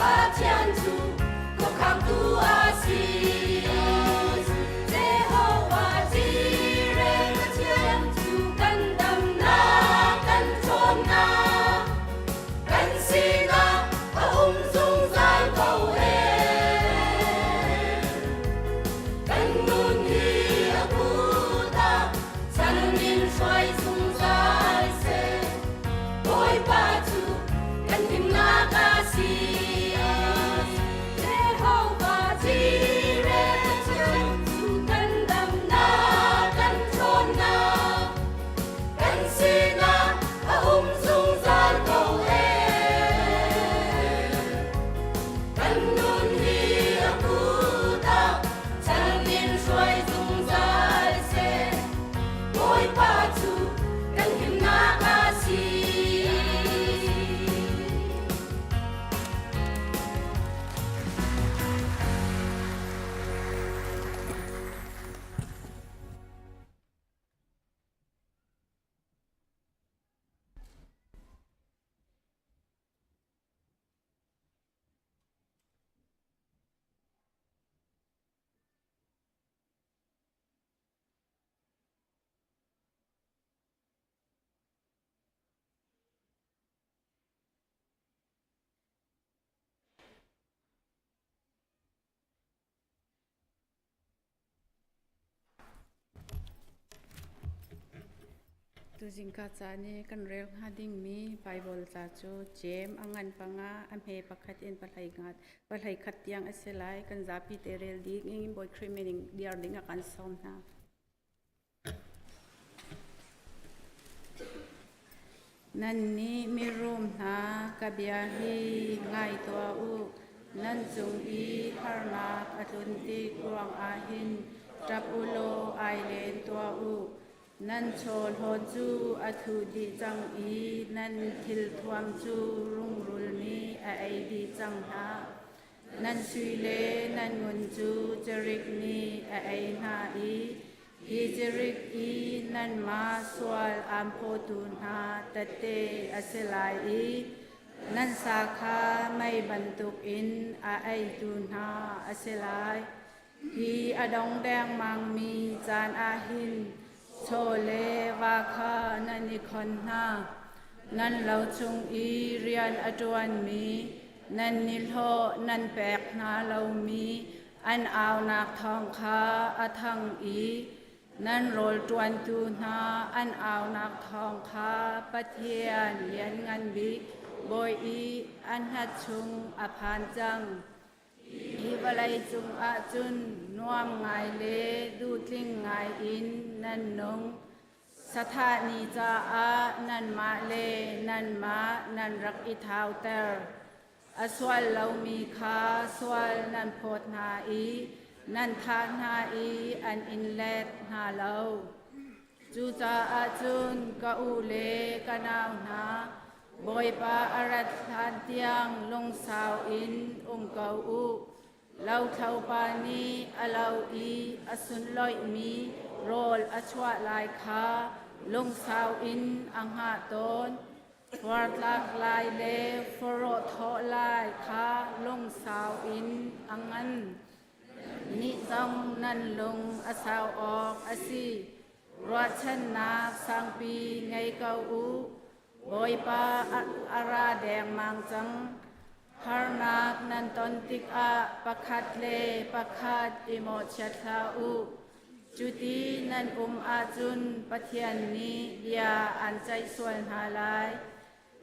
Pathian cu khuakhangtu a si. Jehovah Jireh Pathian cu kan damnak, kan ṭhawnnak, kan sinah a um zungzal ko ee. Kan nun hi a kut ah chan in hruai zungzal seh. Bawipa cu kan himnak a si. Jehovah Jireh Pathian cu kan damnak, kan ṭhawnnak, kan sinah a um zungzal ko ee. Kan nun hi a kut ah chan in hruai zungzal seh. Bawipa cu kan himnak a si. Tuzingka caan i kan rel hnga dingmi Baibal ca cu Jeim a ngan panga a hme pakhat in pahlei khat tiang a si lai. Kan zapi te rel ding in Bawi Khrih min in diar ding a kan sawm hna. Nannih mirum hna, ka bia hi ngai tuah u. Nan cung i harnak a tlun tik ruangah hin ṭap u law ai len tuah u. Nan chawhlawn cu a thu dih cang i nan thilthuam cu rungrul nih a ei dih cang hna. Nan sui le nan ngun cu cirik nih a ei hna i hi cirik i nanmah sual aan phawtu hna tette a si lai i nan sa kha mei bantukin a eitu hna a si lai. Hi a dong dengmangmi caan ah hin chaw le va kha nan i khon hna. Nan lo chung i rian a ṭuanmi, nan nihlawh nan pek hna lomi an aunak thawng kha a thang i nan rawl ṭuantu hna an aunak thawng kha Pathian Lianngan Bik Bawi i a hnat chung a phan cang. Hi vawlei cungah cun nuam ngai le duhtling ngai in nan nung. Sathah ni caah nanmah le nanmah nan rak i thauter. A sual lomi kha sual nan phawt hna i nan thah hna i an in let hna lo. Cucaah cun ka u le ka nau hna, Bawipa a rat hlan tiang lungsau in um ko u. Lothlopa nih a lo i a sunlawihmi rawl a chuah lai kha lungsau in a hngah tawn. Puartlak lai le fawrawh thawh lai kha lungsau in a ngan. Nih zong nan lung a sau awk a si. Ruahchannak sangpi ngei ko u. Bawipa a ra dengmang cang. Harnak nan ton tikah pakhat le pakhat i mawhchiat hlah u. Cuti nan um ahcun Pathian nih bia aan ceih sual hna lai.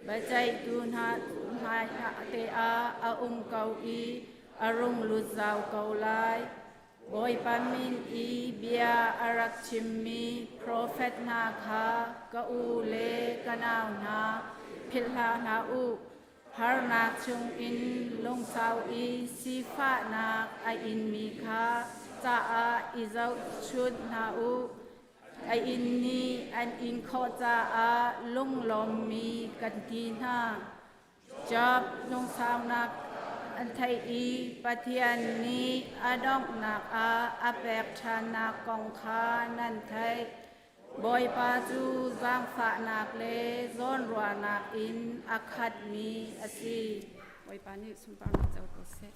Biaceihtu hna hmai te ah a um ko i a rung lut zau ko lai. Bawipa min i bia a rak chimmi profet hna kha ka u le ka nau hna philh hlah hna u. Harnak chungin lungsau i sifahnak a inmi kha caah i zohchunh hna u. A inn nih an in khawh caah lunglawmmi kan ti hna. Job lungsaunak an theih i Pathian nih a donghnak ah a pek ṭhannak kong kha nan theih. Bawipa cu zaangfahnak le zawnruahnak in a khatmi a si. Bawipa nih sunparnak co ko seh.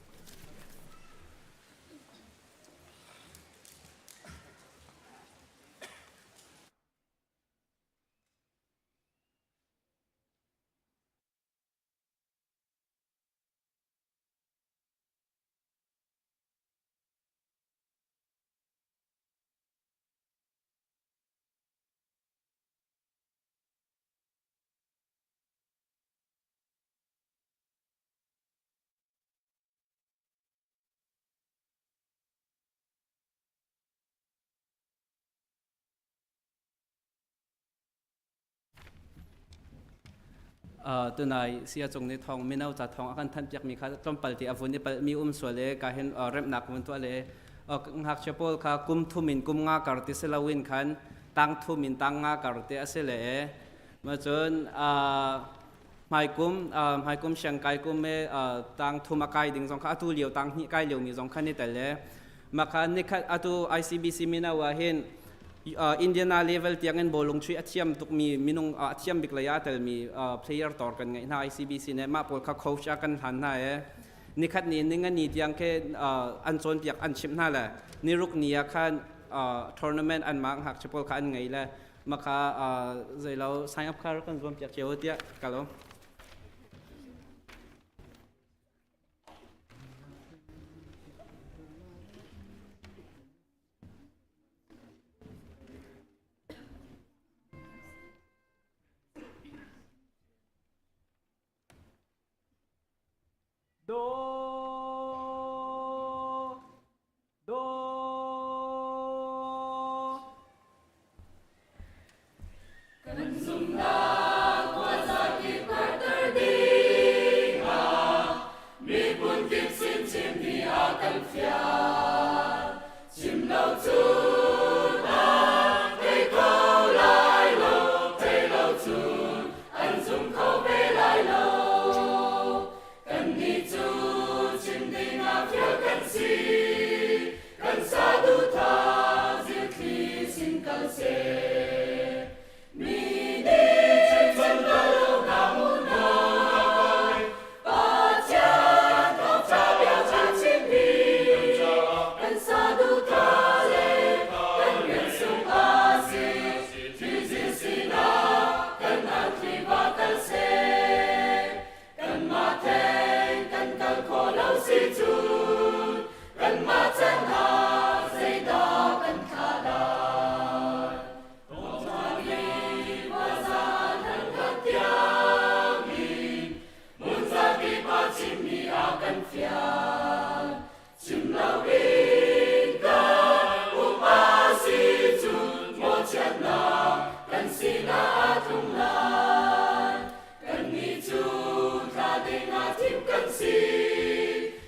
Tunai sia cung nih thong mino ca thong a kan thanh piak mi kha tlawmpal ti a vun i palh mi um sual e ka hin remnak vun tuah le ngakchia pawl kha kum thum in kum nga kar ti si loin khan tang thum in tang nga kar te a si le ma cun hmaikum hmaikum siangkai kum e tang thum a kai ding zong kha atu lio tang hnih kai lio mi zong kha ni tel le makha nikhat atu ICBC mino ah hin Indiana level tiang in bawlung chui a thiam tukmi minung a thiam bik lei ah telmi player tor kan ngeih hna ICBC ne mah pawl kha coach ah kan hlan hna e nikhat ni ninga ni tiang ke an cawnpiak an chimh hna le niruk ni ah khan tournament an mak hak pawl kha an ngei le maka zeilo sign up kha kan zuam piak cio tiah kalo. Do Do Kan zumhnak khuazakip karhter dingah miphun kip sin chim hi a kan fial. Chim lo cun an thei kho lai lo, thei lo cun an zum kho ve lai lo. Kannih cu chim dingah fial kan si, kan saduhthah zilthli sin kal seh. Mi nih chim lo hna mu hna, Pathian thawngṭha bia cu chim hi, kan saduhthah le kan rian sung a si. Thizil sinah kan angthli va kal seh. Kanmah theng kan kal khawh lo si cun kanmah can ah zeidah kan thlah lai? Thawngṭha khuaza nan khat tiangin hmun zakip ah chimmi a kan fial. Chim loin kan um a si cun mawhchiatnak kan sinah a tlung lai. Kannih cu thla dingah thim kan si,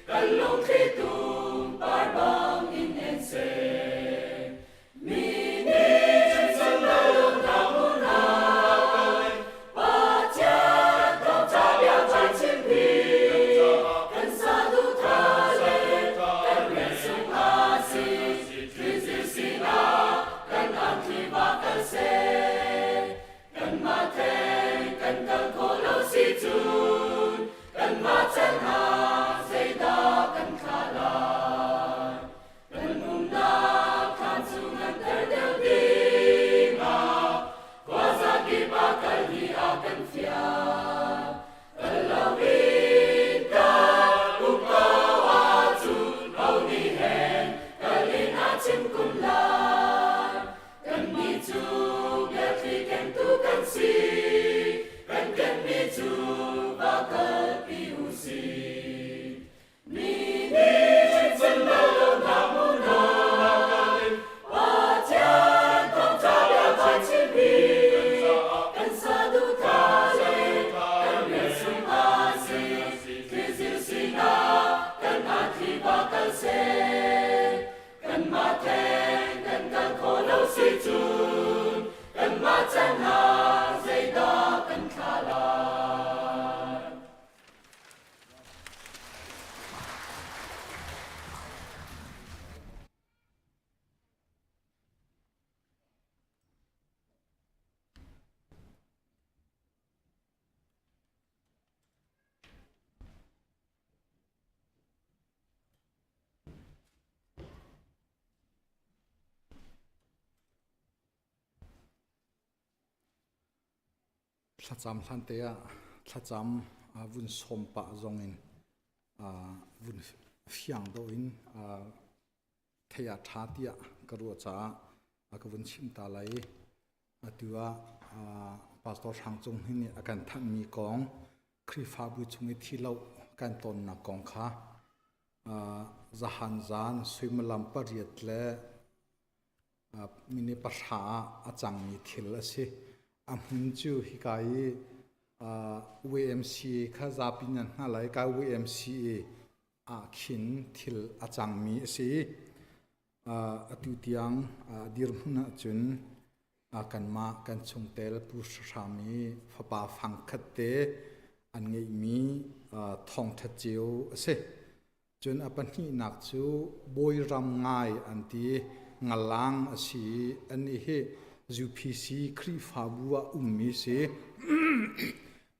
kan lungthli tum par bang in en seh. Mi nih cun lo hna mu hna, Pathian thawngṭha bia kan chim hi, kan saduhthah. Thlacam hlan te ah thlacam vun sawm pah zong in vun fiang deuh in thei ah ṭha tiah ka ruah caah a ka vun chimh ta lai. Atu ah Pastor Hrang Cung Hnin nih a kan thanhmi kong Khrihfabu chung i thi lo kan tonnak kong kha zahan zan suimilam pariat le minute pahra ah a cangmi thil a si. A hmun cu hika i YMCA kha zapi nan hngalh lai. Ka YMCA ah khin thil a cangmi a si. Atu tiang dirhmun ahcun kanmah kan chungtel Pu Hram i fapa fangkhat te an ngeihmi thawngṭha cio a si. Cun a pahnihnak cu bawi ram ngai an ti ngalang a si i anih hi UPC Khrihfabu ah ummi si.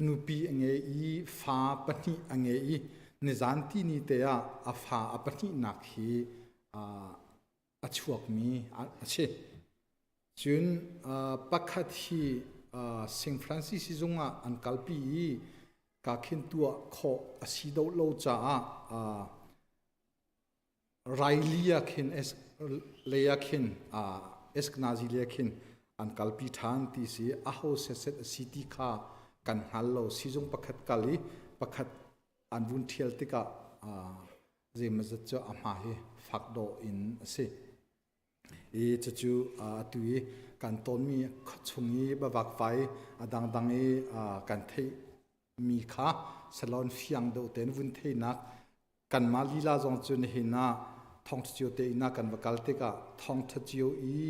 Nupi a ngei i fa pahnih a ngei i nizan tini te ah a fa a pahnihnak hi a chuakmi a si. Cun pakhat hi St. Francis sizung ah an kalpi i ka khin tuah khawh a si deuh lo caah Riley ah khin lei ah khin Eskenazi lei ah khin an kalpi ṭhan ti si aho setset a si ti kha kan hngal lo sizung pakhat kal i pakhat an vun ṭhial tikah zeimawzat cu a hma hi fak dawh in a si. I cucu atu i kan tonmi khuachung i bavakvai a dangdang i kan theihmi kha salon fiang deuh tein vun theihnak kanmah lila zong cu nihin ah thawngṭha cio te inn ah kan va kal tikah thawngṭha cio i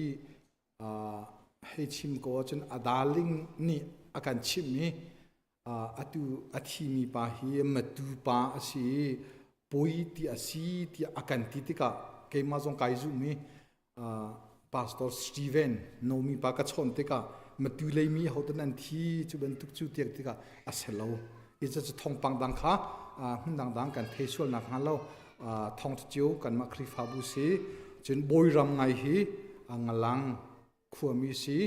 hei chim ko ahcun a darling nih a kan chimh i atu a thimi pa hi matu pa a si i poi ti a si tiah a kan ti tikah keimah zong kai zum i Pastor Steven Nomi pa ka chawnh tikah matu leimi hotan an thi cu bantuk cu tiak tikah a si lo i cu thawngpang dang kha hmun dangdang kan thei sual nak hnga lo thawng cio kanmah Khrihfabu si cun bawiram ngai hi ngalang khuami si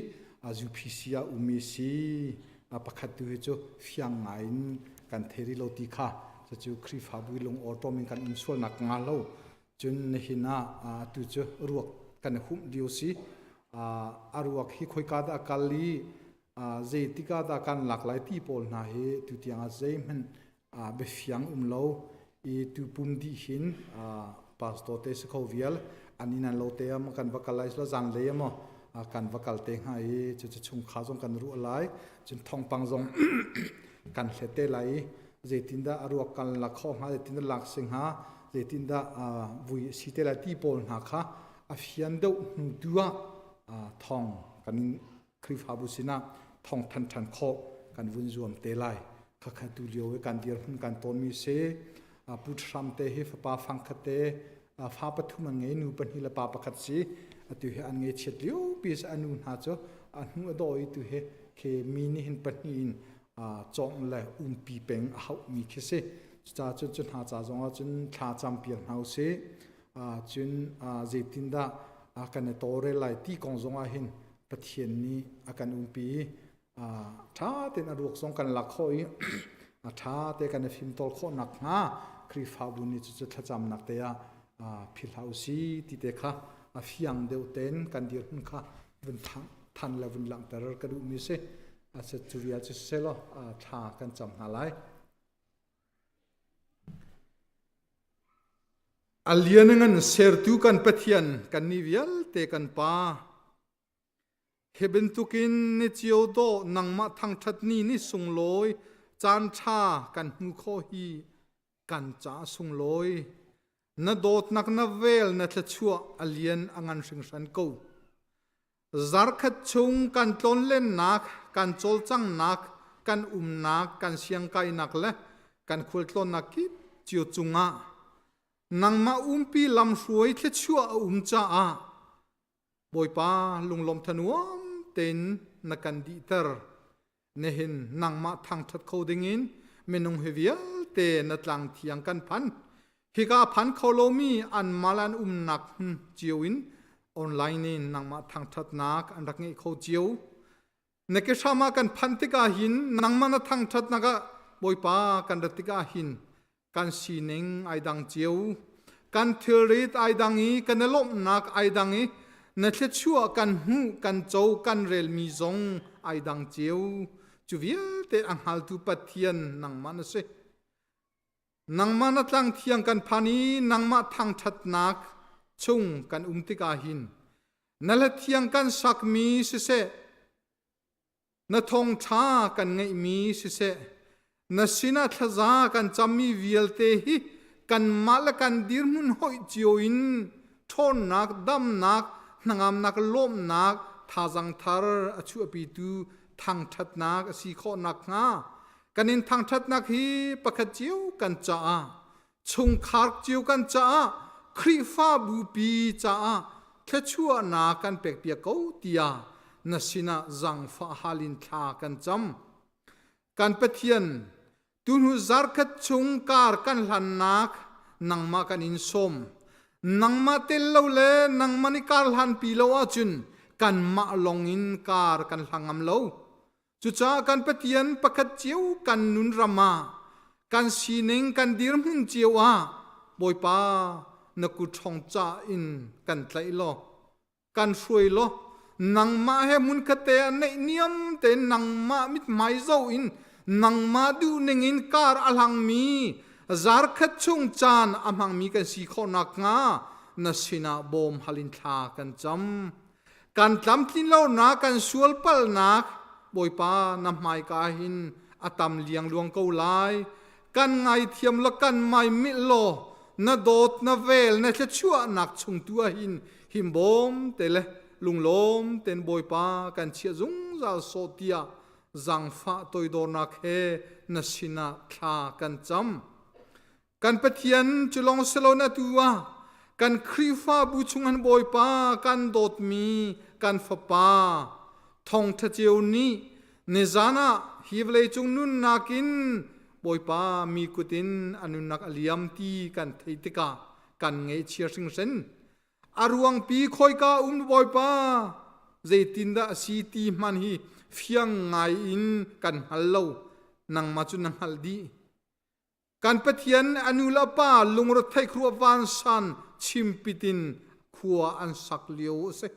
UPC ah ummi si pakhat tu hi cu fiang ngai in kan thei rih lo ti kha cucu Khrihfabu lung awṭawm in kan um sual nak hnga lo cun nihin ah atu cu ruak kan i humh lio si a ruak hi khoika dah kal i zeitik ah dah kan lak lai ti pawl hna hi tutiang ah zeihmanh biafiang um lo i tu pum dih hin pastor te si kho vial an inn an lo te ah kan va kal lai sila zan lei ah maw kan va kal te hnga i cucu chungkhar zong kan ruah lai cun thawngpang zong kan hlet te lai i zeitindah a ruak kan lak khawh hnga zeitindah lak si hnga zeitindah vui si te lai ti pawl hna kha a fian deuh hnu tu ah thawng kan in Khrihfabu sinah thawng than ṭhan khawh kan vun zuam te lai. Khakha tu lio i kan dirhmun kan tawnmi si. Pu Trump te hi fapa fangkhat te fa pathum an ngei nu pahnih le pa pakhat si. Atu hi an ngei chiat lio pi si anu hna cu a hnu a daw i tu hi khi mi nih hin pahnih in cawngh le umpi peng a hauhmi khi si. Cucaah cun cu hna ca zong ah cun thla cam piak hna usih. Cun zeitindah kan i tawlrel lai ti kong zong ah hin Pathian nih a kan umpi i ṭha tein a ruak zong kan lak khawh i a ṭha te kan i fimtawl khawh nakhnga Khrihfabu nih cucu thlacamnak te ah philh hlah usih ti te kha a fiang deuh tein kan dirhmun kha vun than le vun langhter ka duhmi si. Cu vial cu siseh thla kan cam hna lai. A lianngan sertu kan Pathian kannih vialte kan Pa, hi bantukin ni cio dawh nangmah thangṭhat ni ni sunglawi caan ṭha kan hmu khawh hi kan ca sunglawi. Na dawtnak na vel na thluachuah a lian a ngan hringhran ko. Zarkhat chung kan tlawnlennak, kan cawlcanghnak, kan umnak, kan siangkainak le kan khualtlawnnak kip cio cungah nangmah umpi lamhruai thluachuah a um caah Bawipa lunglawm thanuam tein na kan dihter. Nihin nangmah thangṭhat kho dingin minung hi vialte na tlang thiang kan phan. Hika phan kho lomi an mal an umnak hmun cio in online in nangmah thangṭhatnak an rak ngeih kho cio. Na ke hram ah kan phanh tikah hin nangmah na thangṭhatnak ah Bawipa kan rat tikah hin kan sining ai dang cio. Kan thilrit ai dang i kan i lawmhnak ai dang i na thluachuah kan hmuh kan co kan relmi zong ai dang cio. Cu vialte a hngaltu Pathian nangmah na si. Nangmah na tlang thiang kan phan i nangmah thangṭhatnak chung kan um tikah hin na hla thiang kan sakmi siseh, na thawngṭha kan ngeihmi siseh, na sinah thlaza kan cammi vialte hi kanmah le kan dirhmun hoih cio in ṭhawnnak, damnak, hnangamnak, lawmhnak, thazang thar a chuahpitu thangṭhatnak a si khawh nakhnga Kan in thangṭhatnak hi pakhat cio kan caah, chungkhar cio kan caah, Khrihfabu pi caah thluachuahnak kan pekpiak ko tiah na sinah zaangfah hal in thla kan cam. Kan Pathian, tuhnu zarkhat chung kar kan hlannak nangmah kan in sawm. Nangmah tel lo le nangmah nih kar hlanpi lo ahcun kanmah lawng in kar kan hlang ngam lo. Cucaah kan Pathian pakhat cio kan nun ram ah kan sining kan dirhmun cio ah Bawipa na kut ṭhawng ca in kan tlaih law kan hruai law nangmah he hmunkhat te ah naihniam tein nangmah mithmai zoh in nangmah duhning in kar a hlangmi zarkhat chung caan a hmangmi kan si khawh nakhnga na sinah bawm hal in thla kan cam. Kan tlamtlin lonak, kan sual palhnak, Bawipa na hmaika hin a tam liangluang ko lai. Kan ngaithiam law kan maimilh law na dawt na vel na thluachuahnak chung tu ah hin himbawm te le lunglawm ten Bawipa kan chiah zungzal sawh tiah zaangfah toidornak he na sinah thla kan cam. Kan Pathian cu lawng si lo na tu ah kan Khrihfabu chung an Bawipa kan dawtmi kan fapa thawngṭha ceu nih nizan ah hi vawleicung nunnak in Bawipa mi kut in a nunnak a liam ti kan theih tikah kan ngaihchia hringhran. A ruangpi khawika um Bawipa zeitindah a si ti hmanh hi fiang ngai in kan hngal lo. Nangmah cu na hngalh dih. Kan Pathian a nu le a pa lungretheih khruah vansan chimpit in khua an sak lio a si.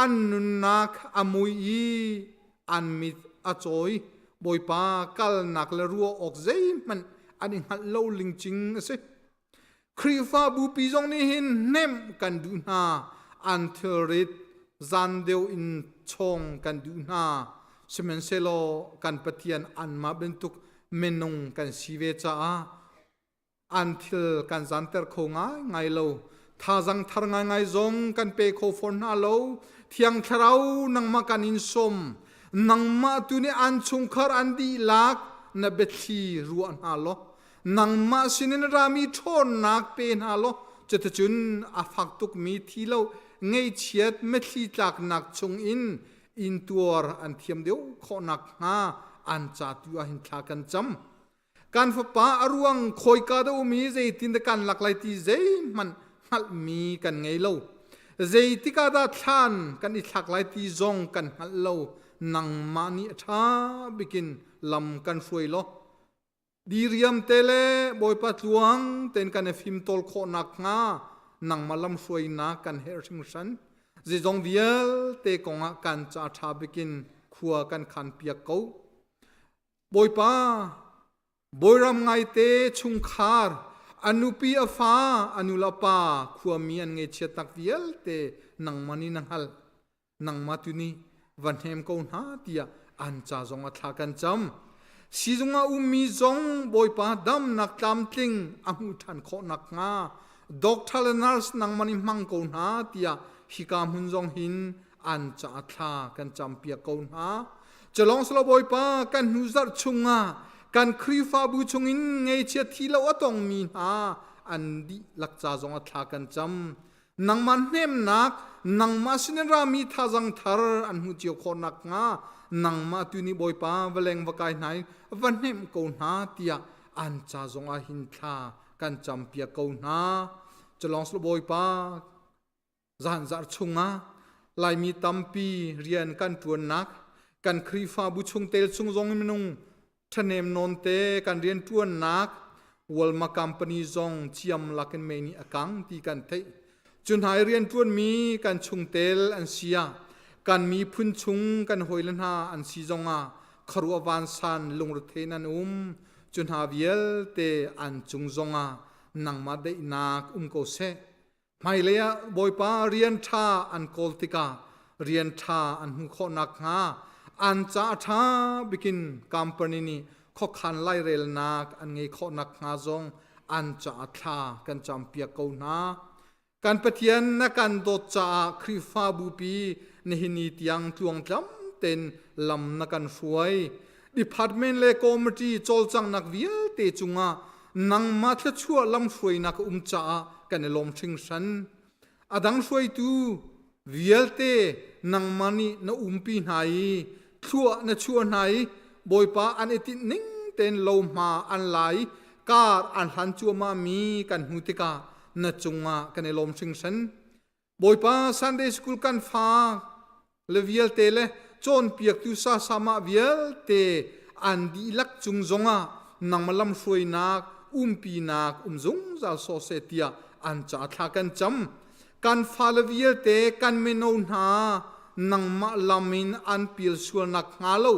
An nunnak a mui i an mit a cawi. Bawipa kalnak le ruah awk zeihmanh an i hngalh lo lingcing a si. Khrihfabu pi zong nih hin hnemh kan duh hna. An thilrit zan deuh in chawng kan duh hna. Sihmanhsehlaw kan Pathian anmah bantuk minung kan si ve caah an thil kan zanter kho ngaingai lo. Thazang thar ngaingai zong kan pe kho fawn hna lo. Thiang Thlarau nangmah kan in sawm. Nangmah tu nih an chungkhar an dihlak na biathli ruah hna law nangmah sinin rami ṭhawnnak pe hna law cuticun a fak tukmi thi lo ngeichiat mithli tlaknak chungin intuar an thiam deuh khawh nakhnga an ca tu ah hin thla kan cam. Kan fapa a ruang khawika dah um i zeitin dah kan lak lai ti zeihmanh hngalhmi kan ngei lo. Zeitik ah dah thlan kan i thlak lai ti zong kan hngalh lo. Nangmah nih a ṭha bikin lam kan hruai law Diriam te le Bawipa tluang tein kan i fimtawl khawh nakhnga nangmah lamhruainak kan herh hringhran. Zeizong vialte kongah kan ca ṭha bikin khua kan khan piak ko. Bawipa, Bawiram ngaite chungkhar, a nupi a fa, a nu le a pa, khuami an ngeichiatnak vialte nangmah nih na hngalh. Nangmah tu nih va hnem ko hna tiah an ca zong a thla kan cam. Sizung ah ummi zong Bawipa damnak tlamtling a hmuh ṭhan khawh nakhnga doctor le nurse nangmah nih hmang ko hna tiah hika hmun zong hin an ca thla kan campiak ko hna. Culong silo Bawipa kan hnu zarh chungah kan Khrihfabu chungin ngeichia thi lo a tongmi hna an dihlak ca zong a thla kan cam. Nangmah hnemnak, nangmah sinin rami thazang thar an hmuh cio khawh nakhnga nangmah tu nih Bawipa va leng va kai hna in va hnemh ko hna tiah an ca zongah hin thla kan campiak ko hna. Culawng silo Bawipa zan zarh chungah Laimi tampi rian kan ṭuannak. Kan Khrihfabu chungtel chung zong in minung ṭhahnem nawn te kan rianṭuannak Walma company zong ciam lakin mei nih a kang ti kan theih. Cu hna i rianṭuanmi kan chungtel an si ah kan miphun chung kan hawile hna an si zongah khuaruah vansan lungrethei nan um. Cu hna vialte an cung zongah nangmah daihnak um ko seh. Hmailei ah Bawipa rian ṭha an kawl tikah rian ṭha an hmuh khawh nakhnga an ca a ṭha bikin company nih khuakhan lairelnak an ngei khawh nakhnga zong an caah thla kan campiak ko hna. Kan Pathian na kan dawt caah Khrihfabu pi nihin ni tiang tluangtlam tein lam na kan hruai. Department le committee cawlcanghnak vialte cungah nangmah thluachuah lamhruainak a um caah kan i lawm hringhran. A dang hruaitu vialte nangmah nih na umpi hna i thluah na chuah hna i Bawipa an i tinh ning tein lohma an la i kar an hlan cuahmah mi kan hmu tikah na cungah kan i lawm hringhran. Bawipa Sunday School kan fa le vialte le cawnpiaktu sasamah vialte an dihlak cung zongah nangmah lamhruainak umpinak um zungzal sawh seh tiah an ca thla kan cam. Kan fale vialte kan mino hna nangmah lam in an pial sualnak hnga lo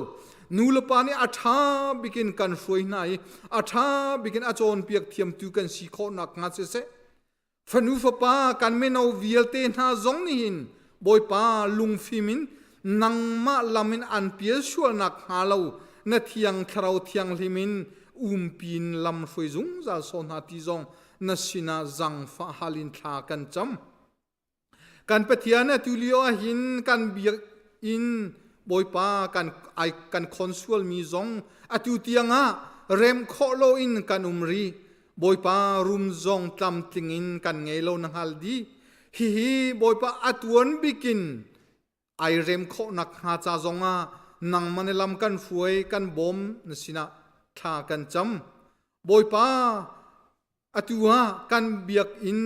nu le pa nih a ṭha bikin kan hruai hna i a ṭha bikin a cawnpiak thiamtu kan si khawhnak hnga siseh Fanu fapa kan mino vialte hna zong nih hin Bawipa lungfim in nangmah lam in an pial sualnak hnga lo na thiang thlarau thianghlim in umpin lam hruai zungzal saw hna ti zong na sinah zangfah hal in thla kan cam. Kan Pathian atu lio ah hin kan biak in Bawipa kan ai kan khon sualmi zong atu tiangah rem khawh loin kan um rih. Bawipa rum zong tlamtling in kan ngei lo na hngal dih. Hihi Bawipa a tuan bikin ai rem khawh nak hnga ca zongah nangmah nih lam kan hruai kan bawm na sinah thla kan cam. Bawipa atu ah kan biakinn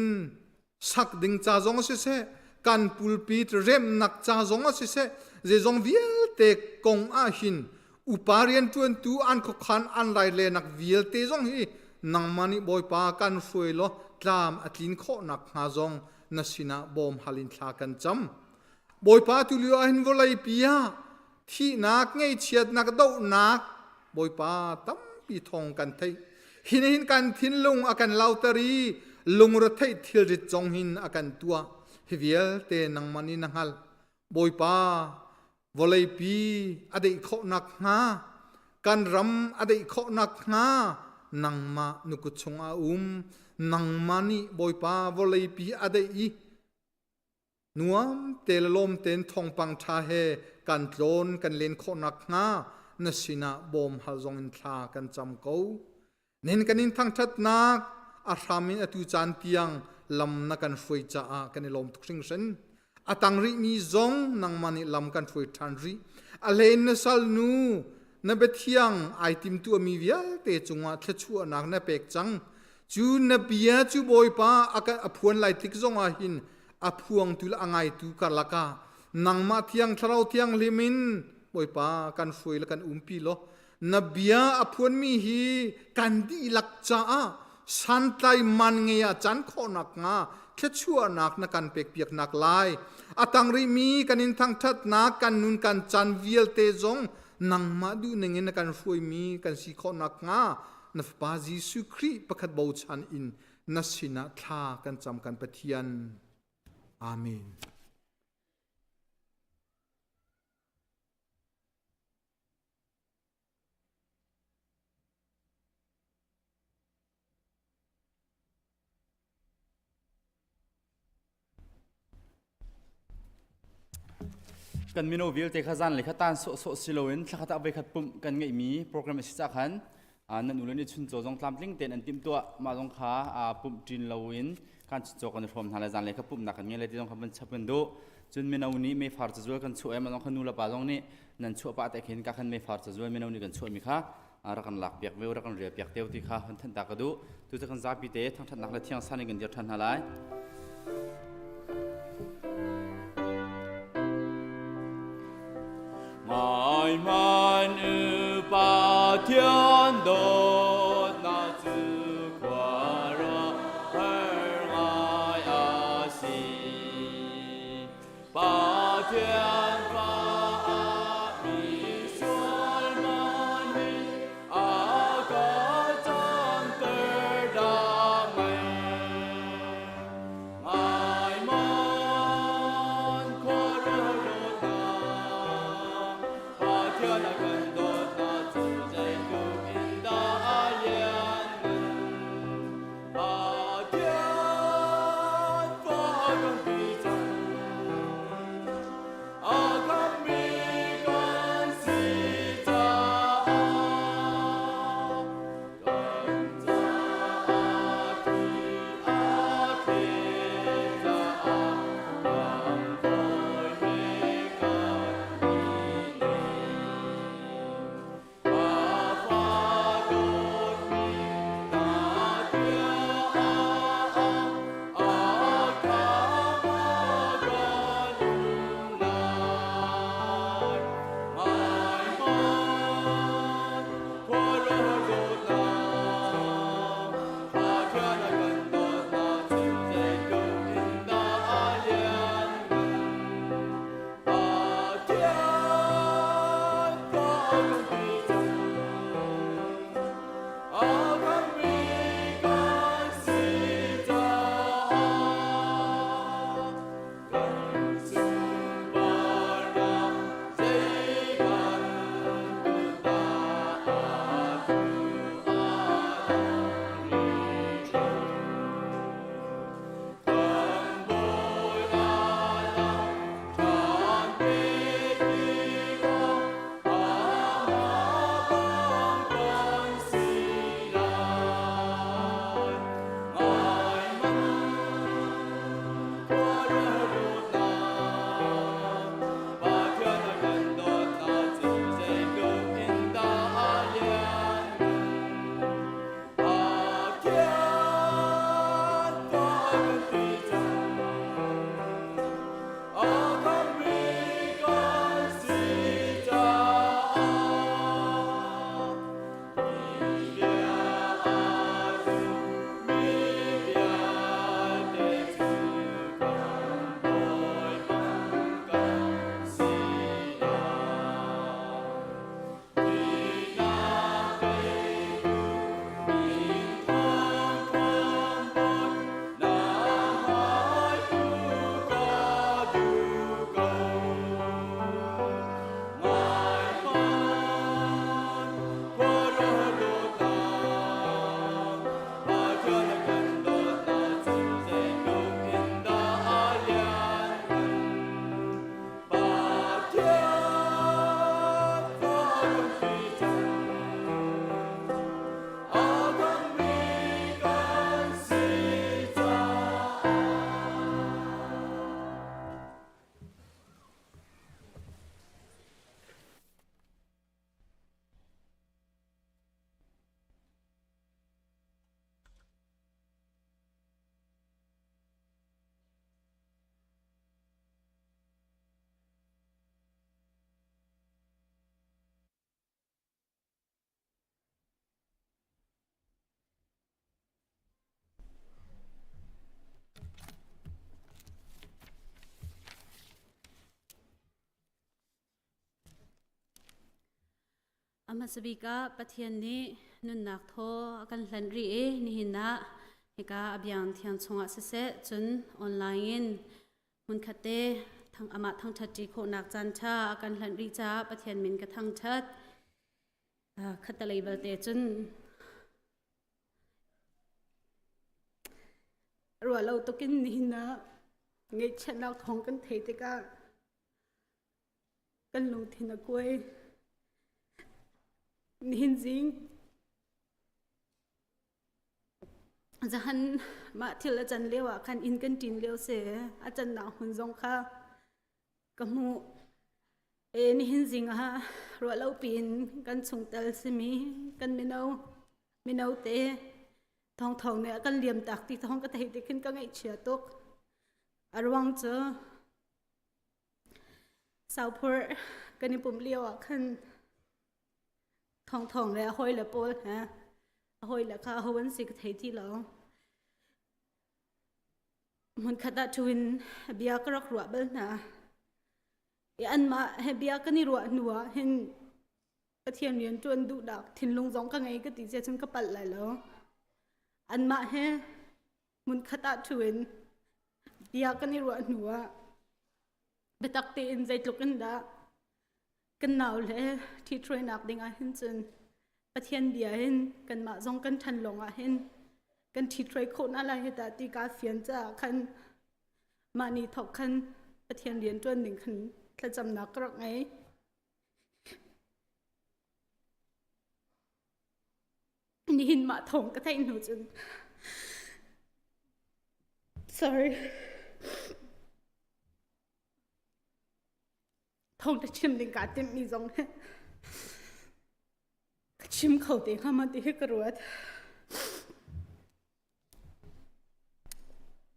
sak ding ca zong siseh kan pulpit remnak ca zong ah siseh zeizong vialte kong ah hin upa rianṭuantu an khuakhan an lailenak vialte zong hi nangmah nih Bawipa kan hruai law tlam a tlin khawh nakhnga zong na sinah bawm hal in thla kan cam. Bawipa tu lio ah hin vawlei pi ah thihnak ngaihchiatnak dohnak Bawipa tampi thawng kan theih. Hi hin kan thinlung a kan lauter i lungretheih thilrit zong hin a kan tuah. Hi vialte nangmah nih na hngalh. Bawipa vawleipi a deih khawh nakhnga kan ram a deih khawh nakhnga nangmah na kut chungah a um. Nangmah nih Bawipa vawleipi a deih i Nuam te le lawm tein thawngpang ṭha he kan tlawn kan len khawh nakhnga na sinah bawm hal zong in thla kan cam ko. Nihin kan in thangṭhatnak a hram in atu caan tiang lam na kan hruai caah kan i lawm tuk hringhran. A tang rihmi zong nangmah nih lam kan hruai ṭhan rih. A hlein na salnu na biathiang ai timtuahmi vialte cungah thluachuahnak na pek cang. Cu na bia cu Bawipa a kan a phuan lai tik zongah hin a phuangtu le a ngaitu karlak ah nangmah thiang thlarau thianghlim in Bawipa kan hruai le kan umpi law na bia a phuanmi hi kan dihlak caah santlai man ngei ah can khawhnak hnga thluachuahnak na kan pekpiaknak lai a tang rihmi kan in thangṭhatnak kan nun kan caan vialte zong nangmah duhning in na kan hruaimi kan si khawhnak hnga na fapa Jesuh Khrih pakhat bochan in na sinah thla kan cam kan Pathian. Amen. Kan mino vialte kha zan le kha tan sawhsawh si loin thlakhat ah voikhat pumh kan ngeihmi program a si cah khan nan ule nih chuncaw zong tlamtling tein an timhtuah mah zong kha pumh ṭin loin kan chuncaw kan i hrawm hna le zan le kha pumhnak kan ngei le ti zong kha van chap kan duh cun mino nih meifar cazual kan chuah i mah zong kha nu le pa zong nih nan chuah pah te khin ka khan meifar cazual mino nih kan chuahmi kha rak kan lak piak ve rak kan rel piak teo ti kha hun thanh ta ka duh tu cu kan zapi te thangthatnak le thiang san in kan dir than hna lai Ngai hmanh u Pathian dawtnak cu khuaruahhar ngai a si. Pathian fa ah misual man nih a ka canter dahmei. Ngai man khuaruahhar dawtnak, Pathian a kan dawtnak cu zeitluk in dah a lianngan. Pathian fa a kan ti cang, a khammi kan si caah kan caah thi a thlet caah kan bawi he kan i nem. Pa dawtmi na bia ah a kha kan um lai. Ngai hmanh, khuaruahhar dawtnak, Pathian a kan dawtnak cu zeitluk in dah a lianngan. Pathian fa kan ti cang, a khammi kan si caah kan sunparnak zei bantuk dah atu a dang rih lo. Kan Bawi a ṭhan te tikah amah bang kan si lai. Ngai hmanh, khuaruahhar dawtnak, Pathian a kan dawtnak cu zeitluk in dah a lianngan. Pathian fa kan ti cang, a khammi kan si caah hi bia a zummi vialte cu kan Bawipa kan si lai. Thihnak teitu min thawng khamhbawi na hmai ka duh ko. Ngai hmanh, khuaruahhar dawtnak, Pathian a kan dawtnak cu zeitluk in dah a lianngan. Pathian fa kan si cang, a khammi kan si caah. A hmasa bik ah Pathian nih nunnak thaw a kan hlanh rih i nihin ah hika a biang thiang chungah siseh cun online in hmunkhat te thang amah thangṭhat ṭi khawhnak caan ṭha a kan hlanh rih caah Pathian min ka thangṭhat. Khattalei balte cun ruah lo tukin nihin ah ngaihchiatnak thawng kan theih tikah Kan lungthin a kuai. Nihin zing zahan mah thil a can lio ah khan inn kan ṭin lio si a cannak hmun zong kha ka hmuh. E nihin zing ah ruah lo piin kan chungtel simi kan mino mino te thawngthawng nih a kan liam tak ti thawng ka theih ti khin ka ngaihchia tuk. A ruang cu Sauphur Kan i pumh lio ah khan thawngthawng le a hawile pawl he a hawile kha aho an si ka thei ti lo. Hmunkhat ah ṭhu in bia ka rak ruah bal hna. I anmah he bia kan i ruah hnu ah hin Pathian rian ṭuan duhnak thinlung zong ka ngei ka ti cia cun ka palh lai lo. Anmah he hmunkhat ah ṭhu in bia kan i ruah hnu ah biatak tein zeitluk in dah kan nau le ṭhithruainak ding ah hin cun Pathian bia hin kanmah zong kan ṭhan lawng ah hin kan ṭhithruai khawh hna lai hi tah ti kaa fian caah khan mah ni thawk khan Pathian rian ṭuan ding khan thlacamnak ka rak ngei. Nihin mah thawng ka theih hnu cun sorry thawng ka chim ding kaa timhmi zong hi ka chim kho te hnga ma ti hi ka ruat.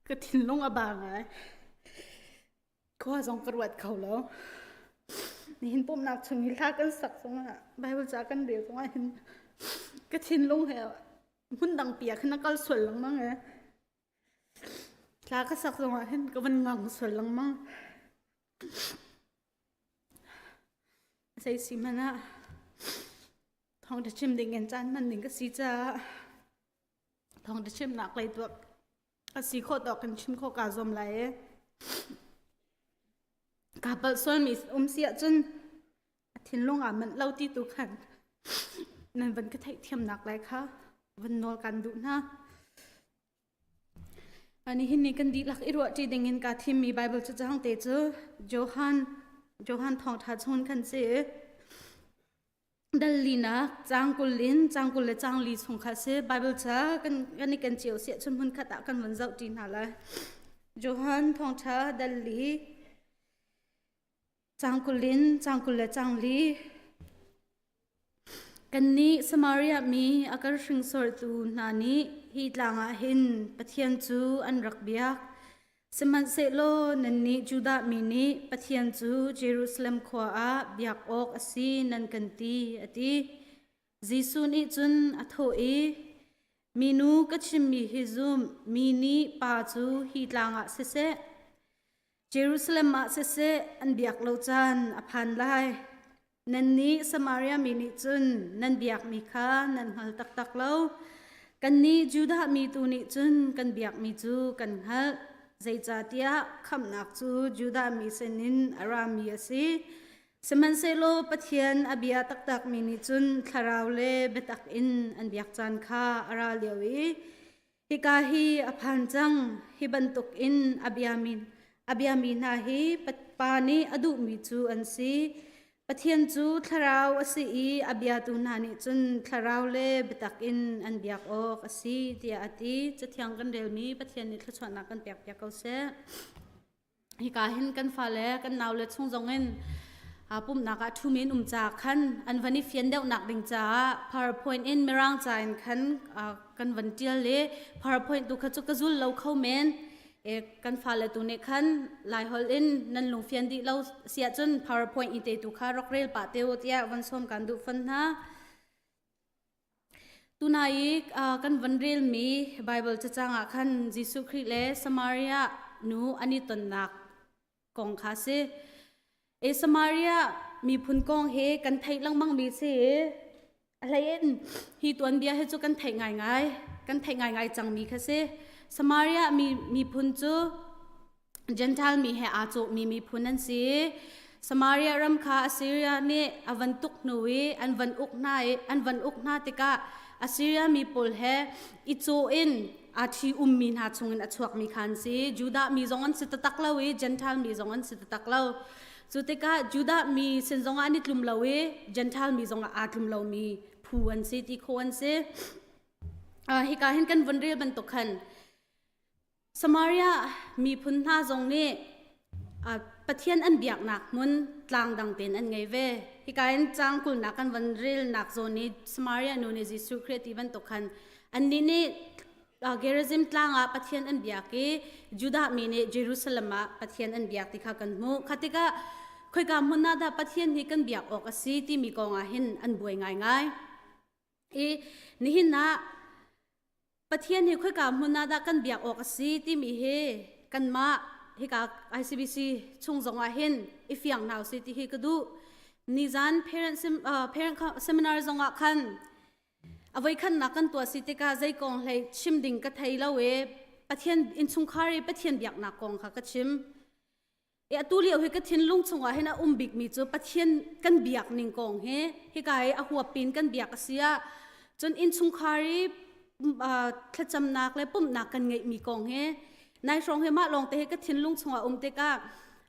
Ka thinlung a ba ngai. Khua zong ka ruat kho lo. Nihin pumhnak chung hi hla kan sak zongah Bible ca kan rel zongah hin ka thinlung he hmun dang pi ah khin a kal sual lengmang e. Hla ka sak zongah hin ka van ngang sual lengmang. Zei si hmanh ah thawngṭha chim ding in caan hman ding ka si caah thawngṭha chimnak lei tuah a si khawh tawk kan chim khawh kaa zuam lai i kaa palh sualmi um si ahcun a thinlung aa manh lo ti tu khan nan van ka theihthiamnak lai kha van nawl kan duh hna. Nihin ni kan dihlak i ruahṭi dingin kaa thimmi Baibal cacang te cu Johan Johan Thawngṭha chung khan si. Dal linak caang 20 in caang 20 le caang li chung kha si. Baibal ca kan kan i ken cio siah cun hmunkhat ah kan vun zohṭi hna lai. Johan Thawngṭha dal li caang 20 in caang 20 le caang li. Kannih Samaria mi a kan hringsortu hna nih hi tlang ah hin Pathian cu an rak biak. Sihmanhsehlaw nannih Judah mi nih Pathian cu Jerusalem khua ah biak awk a si nan kan ti, a ti. Jesuh nih cun a thawh i, Minu ka chimmi hi zum, mi nih Pa cu hi tlang ah siseh, Jerusalem ah siseh an biak lo caan a phan lai. Nannih Samaria mi nih cun nan biakmi kha nan hngal taktak lo. Kannih Judah mi tu nih cun kan biakmi cu kan hngalh. Zeicahtiah khamhnak cu Judah mi sinin a rami a si. Sihmanhsehlaw Pathian a bia taktakmi nih cun thlarau le biatak in an biak caan kha a ra lio i hika hi a phan cang. Hi bantukin a biami a biami hna hi Pa nih a duhmi cu an si. Pathian cu thlarau a si i a biatu hna nih cun thlarau le biatak in an biak awk a si tiah a ti. Cathiang kan relmi Pathian nih thluachuahnak kan pekpiak ko seh. Hika hin kan fale kan naule chung zongin pumhnak ah ṭhumi an um caah khan an van i fian deuhnak ding caah PowerPoint in Mirang ca in khan kan van ṭial i PowerPoint tu kha cu ka zul lo kho men. Kan fale tu nih khan Laiholh in nan lungfian dih lo si ahcun PowerPoint i te tu kha rak rel pah te u tiah van sawm kan duh fon hna. Tunai i kan van relmi Baibal cacang ah khan Jesuh Khrih le Samaria nu an i tonnak kong kha a si. E Samaria miphun kong hi kan theih lengmangmi si i a hleiin hi tuanbia hi cu kan theih ngaingai kan theih ngaingai cangmi kha si. Samaria mi miphun cu Gentile mi he aa cawhmi miphun an si. Samaria ram kha Assyria nih a van tuk hnu i an van uk hna i an van uk hna tikah Assyria mi pawl he i cawh in aa ṭhi ummi hna chungin a chuakmi kha an si. Judah mi zong an si taktak lo i Gentile mi zong an si taktak lo. Cu tikah Judah mi sin zongah an i tlum lo i Gentile mi zongah aa tlum lomi phu an si ti khawh an si. Hika hin kan vun rel bantuk khan Samaria miphun hna zong nih Pathian an biaknak hmun tlang dang tein an ngei ve. Hika in caang kulnak kan van relnak zawn i Samaria nu nih Jesuh Khrih ti bantuk khan annih nih Gerizim tlang ah Pathian an biak i Judah mi nih Jerusalem ah Pathian an biak ti kha kan hmuh. Kha tikah Khoika hmun ah dah Pathian hi kan biak awk a si timi kong ah hin an buai ngaingai. I nihin ah Pathian hi khoika hmun ah dah kan biak awk a si timi hi kanmah hika ICBC chung zong ah hin i fiang hna usih ti hi ka duh. Nizan parent, parent seminar zong ah khan a voikhatnak kan tuah si tikah zei kong hlei chim ding ka thei lo i Pathian innchungkhar i Pathian biaknak kong kha ka chim. E atu lio hi ka thinlung chungah hin a um bikmi cu Pathian kan biak ning kong hi hika i a huapin kan biak a si ah cun innchungkhar i thlacamnak le pumhnak kan ngeihmi kong hi nai hrawng hi mah lawng te hi ka thinlung chungah um tikah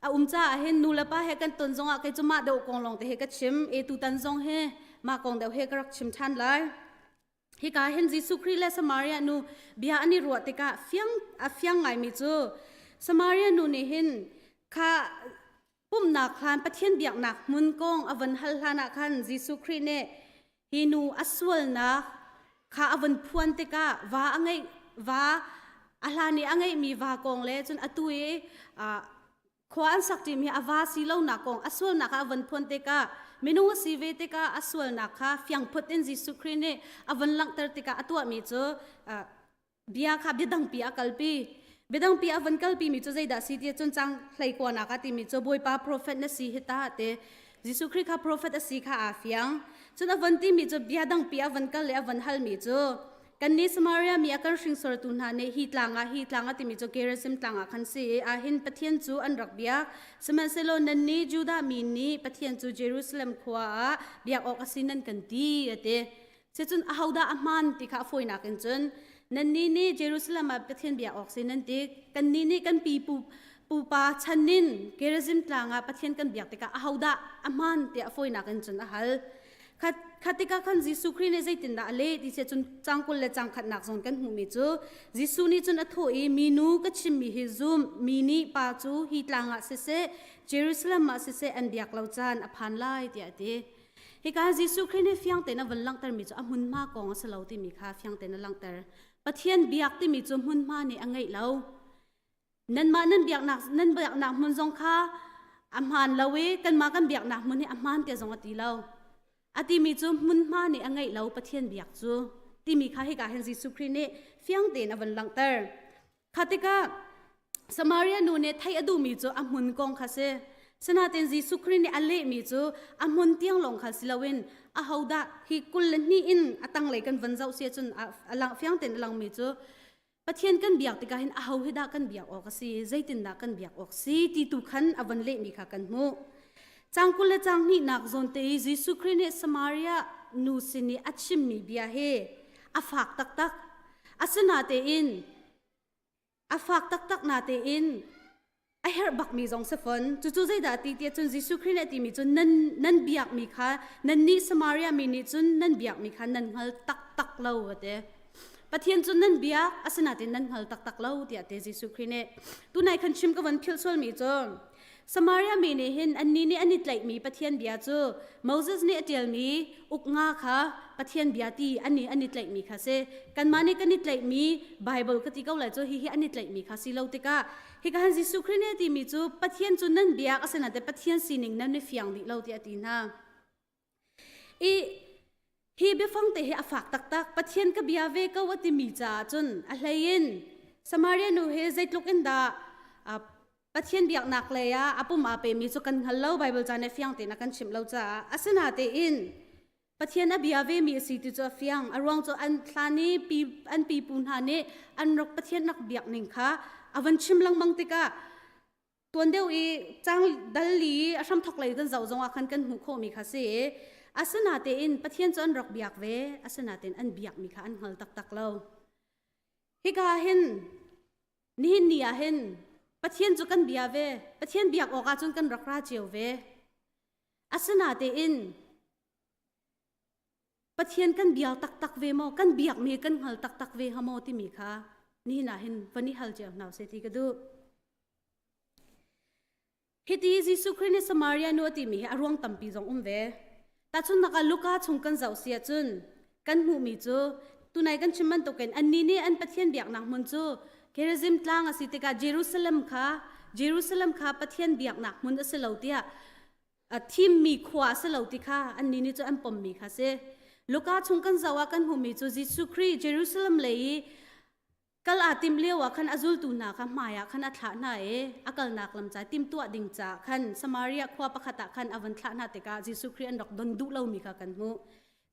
a um caah hin nu le pa he kan ton zongah kei cu mah deuh kong lawng te hi ka chim e tutan zong hi mah kong deuh he ka rak chim ṭhan lai. Hika hin Jesuh Khrih le Samaria nu bia an i ruah tikah fiang a fiang ngaimi cu Samaria nu nih hin kha pumhnak hlan Pathian biaknak hmun kong a von hal hlan ah khan Jesuh Khrih nih hi nu a sualnak kha a von phuan tikah va a ngeih va a hlan i a ngeihmi va kong le cun atu i khua an sak ṭimi hi a va si lonak kong a sualnak kha a von phuan tikah minung a si ve tikah a sualnak kha fiangphut in Jesuh Khrih nih a von langhter tikah a tuahmi cu bia kha biadangpi a kalpi. Biadangpi a von kalpi mi cu zeidah si ti cun cang hlei kuanak a timi cu Bawipa profet na si hi ta te Jesuh Khrih kha profet a si kha aa fiang. Cun a von timi cu bia dangpi a von kal le a von halmi cu Kannih Samaria mi a kan hringsortu hna nih hi tlang ah hi tlang a timi cu Gerizim tlang ah khan si i ahhin Pathian cu an rak biak. Sihmanhsehlaw nannih Judah mi nih Pathian cu Jerusalem khua ah biak awk a si nan kan ti, a ti. Sicun ahodah a hmaan ti kha a fawinak in cun nannih nih Jerusalem ah Pathian biak awk si nan ti. Kannih nih kan pipu pupa chan in Gerizim tlang ah Pathian kan biak tikah ahodah a hmaan tiah a fawinak in cun a hal. Kha tikah khan Jesuh Khrih nih zeitindah a leh ti cun cang 20 le cang khatnak zawn kan hmuhmi cu Jesuh nih cun a thawh i minu ka chimmi hi zum mi nih pa cu hi tlang ah siseh Jerusalem ah siseh an biak lo caan a phan lai tiah a ti. Hika Jesuh Khrih nih fiang tein a van langhtermi cu a hmunhma kong a si lo timi kha fiang tein a langhter. Pathian biak timi cu hmunhma nih a ngeih lo. Nanmah nan biaknak nan biaknak hmun zong kha a hmaan lo i kanmah kan biaknak hmun hi a hmaan tiah zong a ti lo. A timi cu hmunhma nih a ngeih lo Pathian biak cu timi kha hika hin Jesuh Khrih nih fiang tein a van langhter. Kha tikah Samaria nu nih theih a duhmi cu a hmun kong kha si. Sinain Jesuh Khrih nih a lehmi cu a hmun tiang lawng kha si loin ahodah hi 22 in a tanglei kan van zoh si ahcun a lang fiang tein a langmi cu Pathian kan biak tikah hin aho hi dah kan biak awk a si, zeitindah kan biak awk si ti tu khan a von lehmi kha kan hmuh. Cang 20 le cang hnihnak zawn te i Jesuh Khrih nih Samaria nu sin i a chimmi bia hi a fak taktak. Asinatein a fak taktak natein a herh bakmi zong si fon. Cucu zeidah ti tiah cun Jesuh Khrih nih a timi cu nan nan biakmi kha nannih Samaria mi nih cun nan biakmi kha nan hngal taktak lo a ti. Pathian cu nan biak asinain nan hngal taktak lo tiah te Jesuh Khrih nih. Tunai khan chim ka von philh sualmi cu Samaria mi nih hin annih nih an i tlaihmi Pathian bia cu Moses nih a ṭialmi uk nga kha Pathian bia ti an i tlaihmi kha si. Kanmah nih kan i tlaihmi Bible ka ti ko lai cu hihi an i tlaihmi kha si lo tikah hika han Jesuh Khrih nih a timi cu Pathian cu nan biak asinain Pathian sining nan i fiang dih lo tiah a ti hna. I hi biafang te hi a fak taktak. Pathian ka bia ve ko a timi caah cun a hlei in Samaria nu hi zeitluk in dah Pathian biaknak lei ah a pum aa pemi cu kan hngal lo Bible ca nih fiang tein a kan chimh lo caah asinatein Pathian a bia vemi a si ti cu a fiang. A ruang cu an hlan i pi, an pipu hna nih an rak Pathian rak biak ning kha a van chim lengmang tikah tuan deuh i cang dal li a hramthok lei kan zoh zongah khan kan hmuh khawhmi kha si i asinatein Pathian cu an rak biak ve asinatein an biakmi kha an hngal taktak lo. Hika hin nihin ni ah hin Pathian cu kan bia ve Pathian biak awk ahcun kan rak ra cio ve. Asinatein Pathian kan biak taktak ve maw kan biakmi kan hngal taktak ve hnga maw timi kha nihin ah hin van i hal cio hna usih ti ka duh. Hiti Jesuh Khrih nih Samaria nu a timi hi a ruang tampi zong um ve. Tahchunhnak ah Luka chung kan zoh si ahcun kan hmuhmi cu tunai kan chim bantukin annih nih an Pathian biaknak hmun cu Gerizim tlang a si tikah Jerusalem kha Jerusalem kha Pathian biaknak hmun a si lo tiah. A thimmi khua a si lo ti kha annih nih cun an pommi kha si. Luka chung kan zoh ah kan hmuhmi cu Jesuh Khrih Jerusalem lei i kal aa timh lio ah khan a zultu hna kha hmai ah khan a thlah hna i a kalnak lam ca timhtuah ding caah khan Samaria khua pakhat ah khan a van thlah hna tikah Jesuh Khrih an rak don duh lomi kha kan hmuh.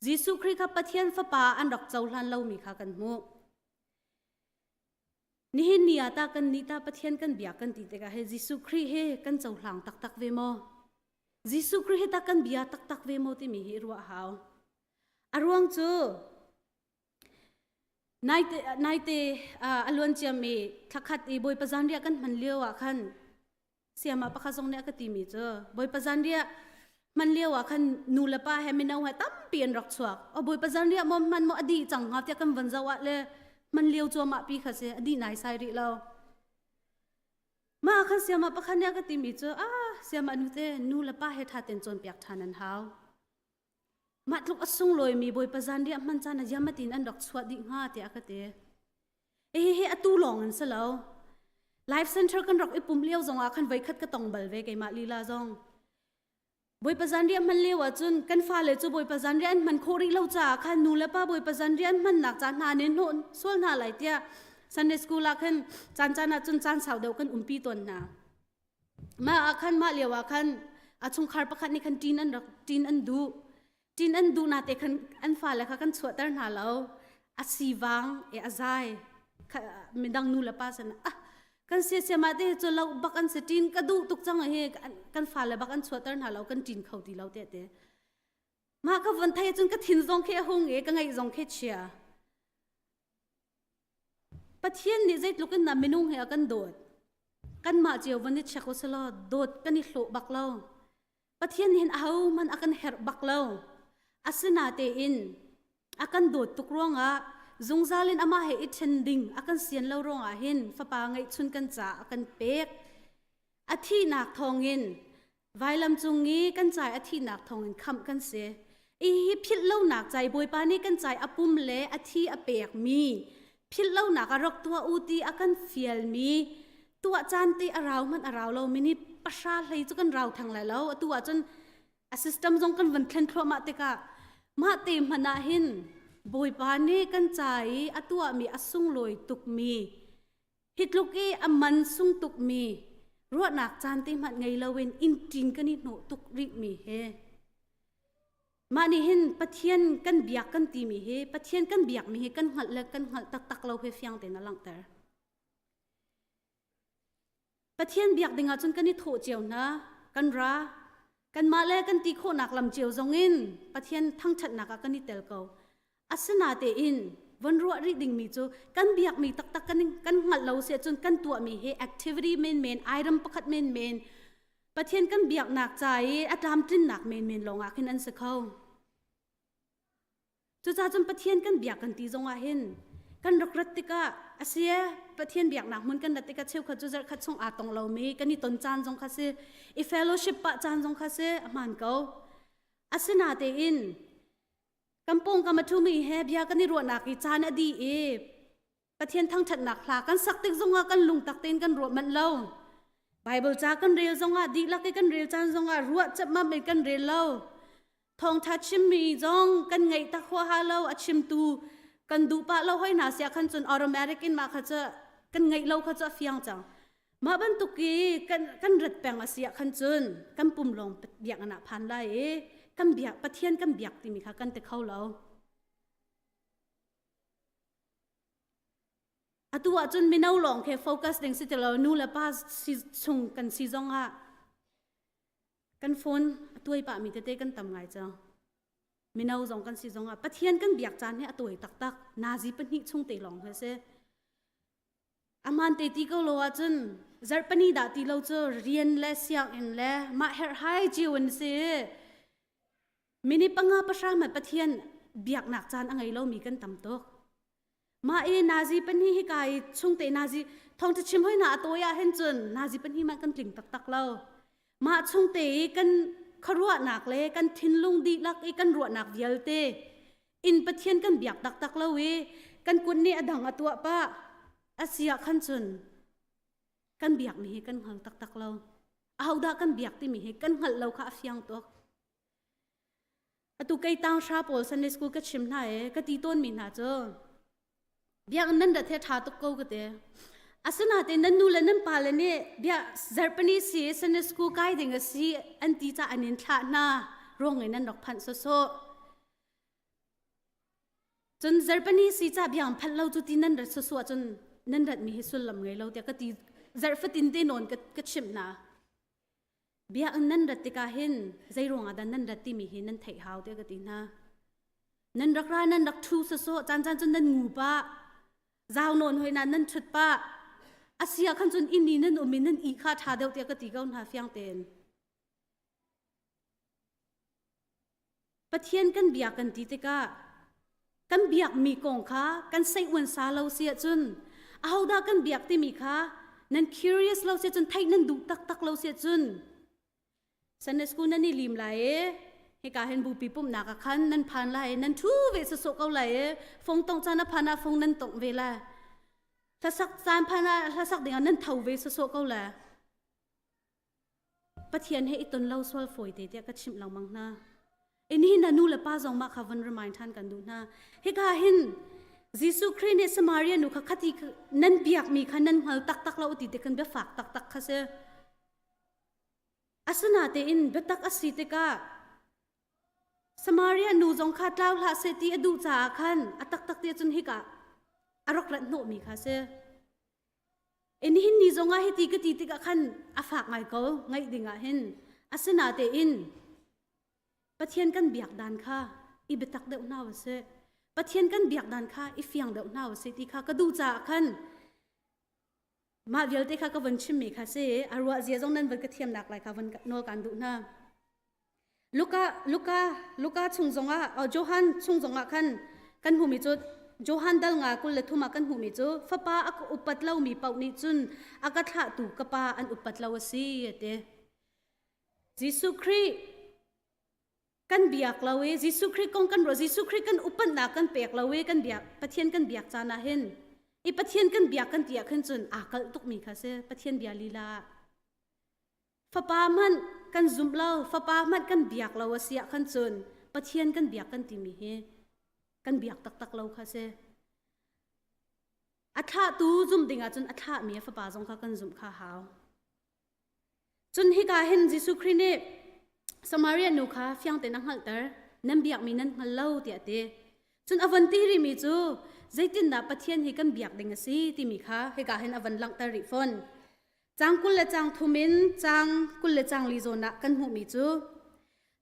Jesuh Khrih kha Pathian Fapa an rak cohlan lomi kha kan hmuh. Nihin ni ah ta kan nih ta Pathian kan biak kan ti tikah he Jesuh Khrih he kan cohlang taktak ve maw? Jesuh Khrih he ta kan bia taktak ve maw timi hi ruah hau. A ruang cu Naite, naite a luan ciami thlakhat i Bawipa zanriah kan hman lio ah khan siama pakhat zong nih a ka timi cu Bawipa zanriah hman lio ah khan nu le pa he mino he tampi an rak chuak. O Bawipa zanriah maw hman maw a dih cang hnga tiah kan van zoh ah le hman lio cuahmah pi kha si a dih naisai rih lo. Mah ah khan siama pakhat nih a ka timi cu ah siama nu te nu le pa he ṭha tein cawnpiak ṭhan an hau. Mah tluk a sunglawimi Bawipa zanriah hman caan ah ziamatin an rak chuah dih hnga tiah a ka ti. Hihi atu lawng in si lo. Life Center kan rak i pum lio zongah khan voikhat ka tong bal ve keimah lila zong. Bawipa zanriah hman lio ahcun kan fale cu Bawipa zanriah an hman khawh rih lo caah khan nu le pa Bawipa zanriah an hmannak ca hna nih hnawh sual hna lai tiah Sunday school ah khan caan caan ah cun caan sau deuh kan umpi tawn hna. Mah ah khan mah lio ah khan a chungkhar pakhat nih khan ṭin an rak ṭin an duh. Ṭin an duh na te khan an fale kha kan chuahter hna lo. A sivang e a zai. Midang nu le pa san ah kan sia siama te cu lo bak an si ṭin ka duh tuk cang hi kan fale bak an chuahter hna lo kan ṭin kho ti lo te te. Mah ka von thei cun ka thin zong khi a hung i ka ngaih zong khi chia. Pathian nih zeitluk in dah minung he a kan dawt. Kanmah cio van i check usalaw dawt kan i hlawh bak lo. Pathian nih hin ahohmanh a kan herh bak lo. Asinatein a kan dawt tuk ruangah zungzal in amah he i ṭhen ding a kan sian lo ruangah hin fapa ngeihchun kan caah a kan pek. A thihnak thawngin Vailam cung i kan cai a thihnak thawngin khamh kan si. Hihi philh lonak cai Bawipa nih kan cai a pum le a thi a pekmi philh lonak a rak tuah u ti a kan fialmi tuah caan te a rau hmanh a rau lo minute pahra hlei cu kan rau theng lai lo atu ahcun a system zong kan van thlen thluahmah tikah mah te hmanh ah hin Bawipa nih kan ca i a tuahmi a sunglawi tukmi Hi tluk i a man sung tukmi ruahnak caan te hmanh ngei loin inn ṭin kan i hnawh tuk rihmi hi mah nih hin Pathian kan biak kan timi hi Pathian kan biakmi hi kan hngalh le kan hngalh taktak lo hi fiang tein a langhter. Pathian biak ding ahcun kan i thawh cio hna, kan ra, kanmah le kan ti khawhnak lam cio zongin Pathian thangṭhatnak ah kan i tel ko. Asinatein von ruah rih dingmi cu kan biakmi taktak kan, kan hngalh lo si ahcun kan tuahmi hi activity menmen, item pakhat menmen, Pathian kan biaknak ca i a tlamtlinnak menmen lawngah khin an si kho. Cucaah cun Pathian kan biak kan ti zongah hin kan rak rat tikah a si Pathian biaknak hmun kan rat tikah cheukhat cu zarhkhat chung aa tong lomi kan i ton caan zong kha si i fellowship pah caan zong kha si a hmaan ko. Asinatein kan pawngkam a ṭhumi he bia kan i ruahnak i caan a dih i Pathian thangṭhatnak hla kan sak tik zongah kan lungtak tein kan ruah manh lo. Bible ca kan rel zongah dihlak i kan rel caan zongah ruah cepmam in kan rel lo. Thawngṭha chimmi zong kan ngaih tak huaha lo a chimtu kan duh pah lo hoi hna sia khan cun automatic in mah kha cu kan ngaih lo kha cu a fiang cang. Mah bantuk i kan kan rat peng a si ah khan cun kan pum lawng biakinn ah phan lai i kan biak Pathian kan biak timi kha kan ti kho lo. Atu ahcun mino lawng khi focus ding si ti lo nu le pa si chung kan si zong ah kan phone a tuai pah mi tete kan tam ngai cang. Mino zong kan si zong ah Pathian kan biak caan hi a tawi taktak. Nazi pahnih chung te lawng hi si. Aman te ti ko lo ahcun zarhpani dah ti lo cu rian le sianginn le mah herhhai cio in si. Mini panga pahra hmanh Pathian biaknak caan a ngei lomi kan tam tuk. Mah i nazi pahnih hi ka i chungte nazi thawngṭha chim hoi hna a tawi ah hin cun nazi pahnih hmanh kan tling taktak lo. Mah chungte i kan khuaruahnak le kan thinlung dihlak i kan ruahnak vialte in Pathian kan biak taktak lo i kan kut nih a dang a tuah pah a si ah khan cun kan biakmi hi kan hngal taktak lo. Ahodah kan biak timi hi kan hngalh lo kha a fiang tuk. Atu kei tang hra pawl Sunday school ka chim hna e ka ti tawn mi hna cu biakinn nan rat he ṭha tuk ko ka ti. Asinain nan nu le nan pa le nih bia zarhpini si Sunday school kai ding a si an ti ca an in thlah hna ruang in nan rak phanh sawsawh. Cun zarhpini si ca biang phanh lo cu ti nan rat sawsawh ahcun nan rat mi hi sullam ngei lo tiah ka ti zarh fatin te nawn ka chimh hna. Biakinn nan rat tikah hin zei ruangah dah nan rat timi hi nan theih hau tiah ka ti hna. Nan rak ra nan rak ṭhu sawsawh caan caan cun nan ngu pah. Zau nawn hoi na nan ṭhut pah. Asia khan cun inn i nan um i nan ih kha ṭha deuh tiah ka ti ko hna fiang tein. Pathian kan bia kan ti tikah kan biakmi kong kha kan seih-uan sa lo si ahcun ahodah kan biak timi kha nan curious lo si ahcun theih nan duh taktak lo si ahcun Sunday school nan i lim lai i hika hin bupi pumhnak ah khan nan phan lai i nan ṭhu ve sawsawh ko lai i fung tongh caan a phan ah fung nan tongh ve lai hlasak caan phan ah hlasak dingah nan tho ve sawsawh ko lai Pathian he i ton lo sual fawi te tiah ka chimh lengmang hna. In hi na nu le pa zong mah kha von remind than kan duh hna. Hika hin Jesuh Khrih nih Samaria nu kha khati nan biakmi kha nan hngal taktak lo ti te kan biafak taktak kha si. Asinatein biatak a si tikah Samaria nu zong kha tlau hlah seh ti a duh caah khan a taktak te cun hika a rak rat hnawhmi kha si. Nihin ni zongah hiti ka ti tikah khan a fak ngai ko ngaih dingah hin. Asinatein Pathian kan biak dan kha i biatak deuh hna u sih. Pathian kan biak dan kha i fiang deuh hna u sih ti kha ka duh caah khan mah vialte kha ka von chimmi kha si a ruah zia zong nan von ka thiamnak lai kha von nawl kan duh hna. Luka Luka Luka chung zongah Johan chung zongah khan kan hmuhmi cu Johan dal nga 23 ah kan hmuhmi cu fapa a ka upat lomi paoh nih cun a ka thlahtu ka pa an upat lo a si a ti. Jesuh Khrih kan biak lo i Jesuh Khrih kong kan ruah Jesuh Khrih kan upatnak kan pek lo i kan biak Pathian kan biak caan ah hin i Pathian kan biak kan ti ah khan cun aa kalh tukmi kha si Pathian bia lila ah Fapa hmanh kan zumh lo, fapa hmanh kan biak lo a si ah khan cun Pathian kan biak kan timi hi kan biak taktak lo kha si. A thlahtu zumh ding ahcun a thlahmi a fapa zong kha kan zumh kha hau. Cun hika hin Jesuh Khrih nih Samaria nu kha fiang tein a hngalhter, nan biakmi nan hngal lo tiah a ti. Cun a von ti rihmi cu zeitindah Pathian hi kan biak ding a si timi kha hika hin a von langhter rih fawn. Caang 20 le caang thum in caang 24 zawn ah kan hmuhmi cu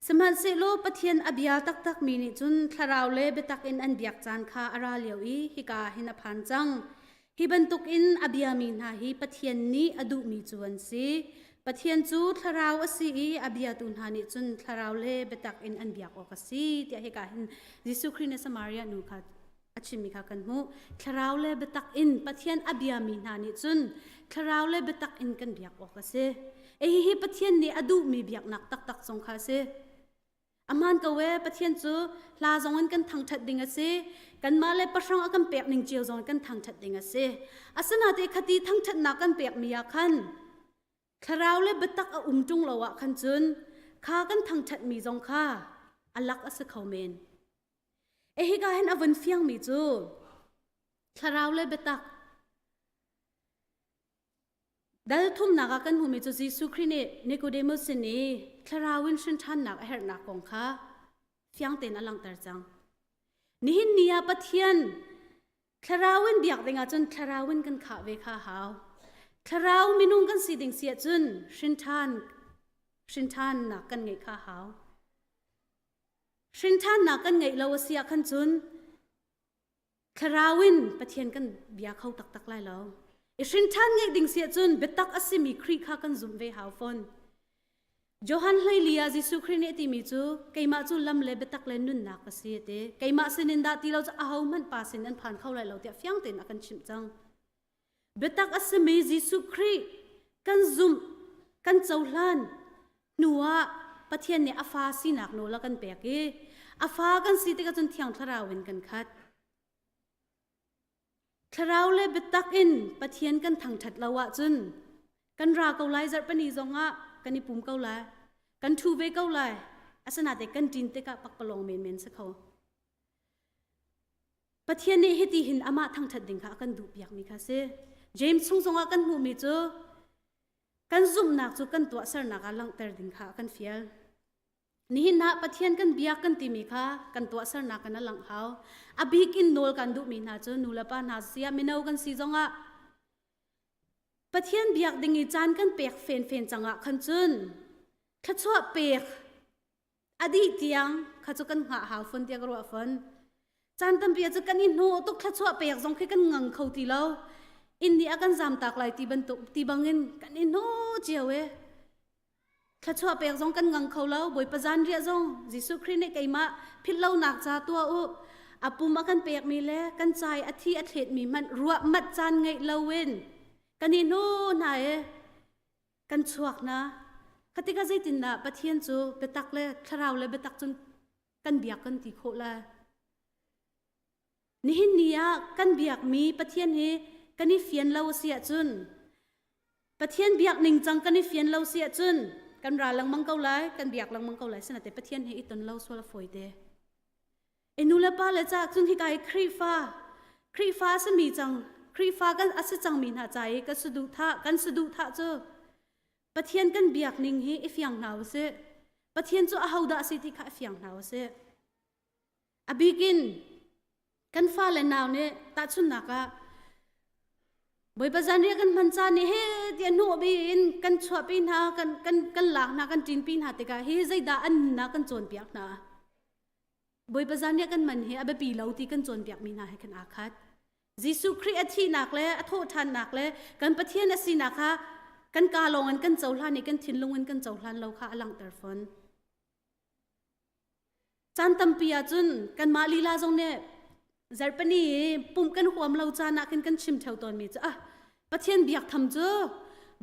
Sihmanhsehlaw Pathian a bia taktakmi nih cun thlarau le biatak in an biak caan kha a ra lio i hika hin a phan cang. Hi bantukin a biami hna hi Pathian nih a duhmi cu an si. Pathian cu thlarau a si i a biatu hna nih cun thlarau le biatak in an biak awk a si tiah hika hin Jesuh Khrih nih Samaria nu kha a chimmi kha kan hmuh. Thlarau le biatak in Pathian a biami hna nih cun thlarau le biatak in kan biak awk a si. E hihi Pathian nih a duhmi biaknak taktak zong kha a si. Aman ko e Pathian cu hla zong in kan thangṭhat ding a si. Kanmah le pahrang a kan pek ning cio zong in kan thangṭhat ding a si. Asinain khati thangṭhatnak kan pekmi ah khan thlarau le biatak a um ṭung lo ah khan cun kha kan thangṭhatmi zong kha a lak a si kho men. E hika hin a vun fiangmi cu thlarau le biatak dal thumnak ah kan hmuhmi cu Jesuh Khrih nih Nicodemus sin i thlarau in hrin ṭhannak a herhnak kong kha fiang tein a langhter cang. Nihin ni ah Pathian thlarau in biak ding ahcun thlarau in kan khah ve kha hau. Thlarau minung kan si ding si ahcun hrin ṭhan hrin ṭhannak kan ngeih kha hau. Hrinṭhannak kan ngeih lo a si ah khan cun thlarau in Pathian kan bia kho taktak lai lo. I hrinṭhan ngeih ding si ahcun biatak a simi Khrih kha kan zumh ve hau fawn. Johan hleili ah Jesuh Khrih nih a timi cu keimah cu lam le biatak le nunnak ka si a ti. Keimah sinin dah ti lo cu ahohmanh pa sin an phan kho lai lo tiah fiang tein a kan chimh cang. Biatak a simi Jesuh Khrih kan zumh, kan cohlan hnu ah Pathian nih a fa sinak nawl a kan pek i a fa kan si tikah cun Thiang Thlarau in kan khat. Thlarau le biatak in Pathian kan thangṭhat lo ahcun kan ra ko lai zarhpini zongah. kan i pum ko lai. Kan ṭhu ve ko lai. Asinain kan ṭin tikah pakpalawng menmen si kho. Pathian nih hiti hin amah thangṭhat ding kha a kan duhpiakmi kha si. James chung zongah kan hmuhmi cu kan zumhnak cu kan tuahsernak ah langhter ding kha a kan fial. Nihin ah Pathian kan biak kan timi kha kan tuahsernak kan a langh hau. A bik in nawl kan duhmi hna cu nu le pa hna siah mino kan si zongah Pathian biak ding i caan kan pek fenfen cangah khan cun thluachuah pek a dih tiang kha cu kan hngah hau fon tiah ka ruah fon. Caan tampi ah cu kan i hnuh tuk thluachuah pek zong khi kan ngang kho ti lo. Inn nih a kan zamtak lai ti bantuk ti bangin kan i hnu cio e. Thluachuah pek zong kan ngang kho lo. Bawipa zanriah zong Jesuh Khrih nih keimah philhlonak ca tuah u. A pum a kan pekmi le kan cai a thi a thletmi hmanh ruah mat caan ngeih loin kan i hnu hna i kan chuak hna. Khatika zeitindah Pathian cu biatak le thlarau le biatak cun kan biak kan ti khawh lai? Nihin ni ah kan biakmi Pathian hi kan i fian lo a si ahcun Pathian biak ningcang kan i fian lo si ahcun kan ra lengmang ko lai, kan biak lengmang ko lai. Sinate Pathian he i ton lo sual a fawi te. E nu le pa le ca cun hika hi Khrihfa Khrihfa a simi cang Khrihfa kan a si cangmi hna ca i kan saduhthah kan saduhthah cu Pathian kan biak ning hi i fiang hna usih. Pathian cu ahodah a si ti kha i fiang hna usih. A bikin kan fale nau nih tahchunhnak ah Bawipa zanriah kan hman caan nih he tiah hnawhbi in kan chuahpi hna kan kan kan lak hna kan ṭinpi hna tikah hi zeidah an nunnak kan cawnpiak hna. Bawipa zanriah kan man hi a biapi lo ti kan cawnpiakmi hna he khan aa khat. Jesuh Khrih a thihnak le a thawhṭhannak le kan Pathian a sinak kha kan kaa lawng in kan cohlan i kan thinlung in kan cohlan lo kha a langhter fawn. Caan tampi ahcun kanmah lila zong nih zarhpini i pumh kan huam lo caan ah khin kan chim ṭheo tawnmi cu ah Pathian biak tham cu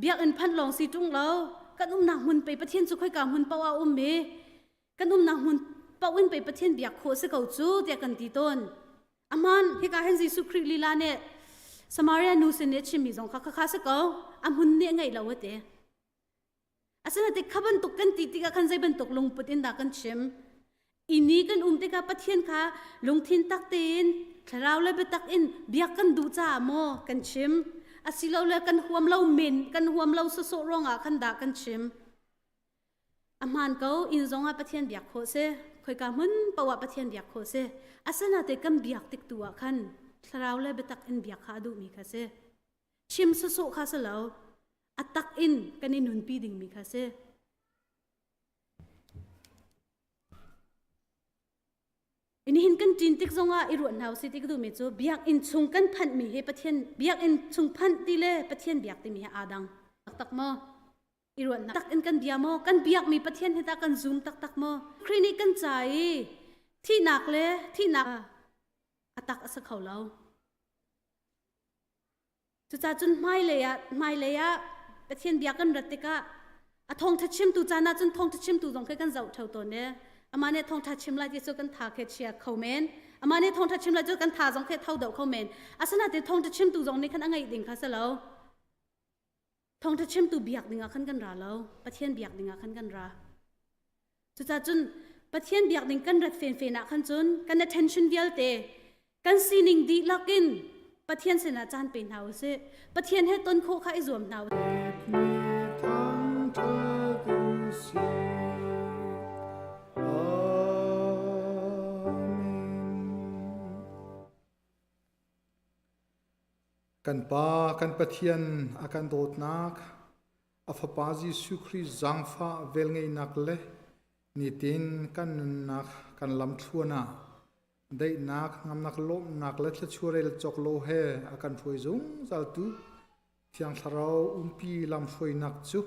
biakinn phanh lawng si ṭung lo kan umnak hmun pei Pathian cu khoika hmun paoh ah a um i kan umnak hmun paoh in pei Pathian biak khawh si ko cu tiah kan ti tawn. Aman hika hin Jesuh Khrih lila nih Samaria nu sin nih a chimmi zong kha khakha si ko a hmun nih a ngeih lo a ti. Asinain kha bantuk kan ti tikah khan zei bantuk lungput in dah kan chim? Ini kan um tikah Pathian kha lungthin tak tein thlarau le biatak in biak kan duh caah maw kan chim? Asilole kan huam lo men kan huam lo sawsawh ruangah khan dah kan chim? A hmaan ko, inn zongah Pathian biak khawh si, khoika hmun paoh ah Pathian biak khawh si. Asinain kan biak tik tu ah khan thlarau le biatak in biak kha a duhmi kha si. Chim sawsawh kha si lo, a tak in kan i nunpi dingmi kha si. Nihin kan ṭin tik zongah i ruah hna usih ti ka duhmi cu biakinn chung kan phanhmi hi Pathian biakinn chung phanh ti le Pathian biak timi hi aa dang taktak maw? I ruah tak in kan bia maw? Kan biakmi Pathian hi tah kan zum taktak maw? Khrih nih kan ca i thihnak le thihnak a tak a si kho lo. Cucaah cun hmailei ah hmailei ah Pathian bia kan rat tikah a thawngṭha chimtu caan ah cun thawngṭha chimtu zong khi kan zoh ṭheo tawn i amah nih thawngṭha chim lai ti cu kan tha khi chia kho men amah nih thawngṭha chim lai cu kan tha zong khi tho deuh kho men asinain thawngṭha chimtu zong nih khan a ngeih ding kha si lo thawngṭha chimtu biak ding ah khan kan ra lo Pathian biak ding ah khan kan ra Cucaah cun Pathian biak ding kan rat fenfen ah khan cun kan attention vialte kan sining dihlak in Pathian sinah caan pe hna usih. Pathian he ton khawh kha i zuam hna usih. Kan Pa, kan Pathian a kan dawtnak, A Fapa Jesuh Khrih zaangfah velngeihnak le nitin kan nunnak kan lamthluan ah daihnak, ngamnak, lawmhnak le thluachuah cawk lo he a kan hruai zungzaltu Thiang Thlarau umpi lamhruainak cu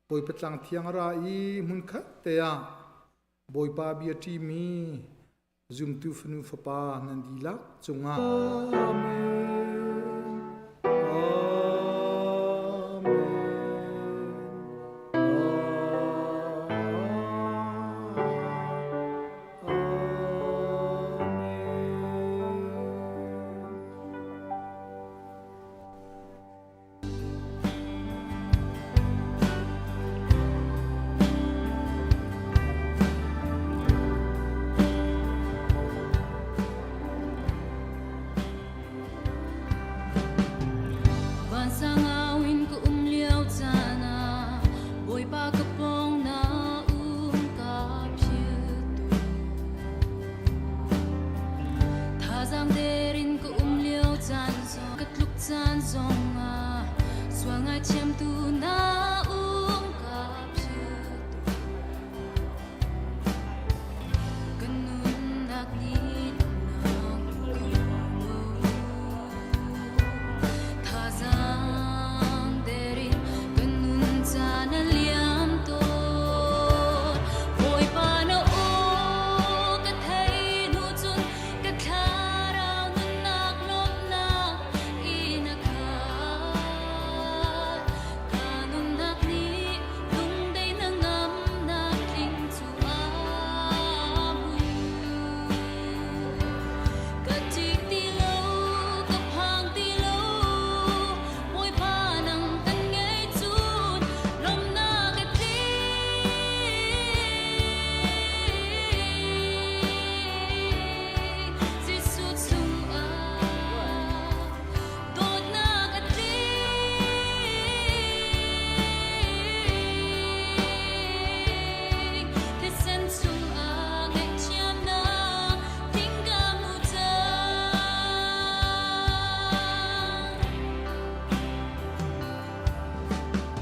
Bawipa tlang thiang a ra i hmunkhat te ah Bawipa bia ṭimi zumtu fanu fapa nan dihlak cungah. Amen.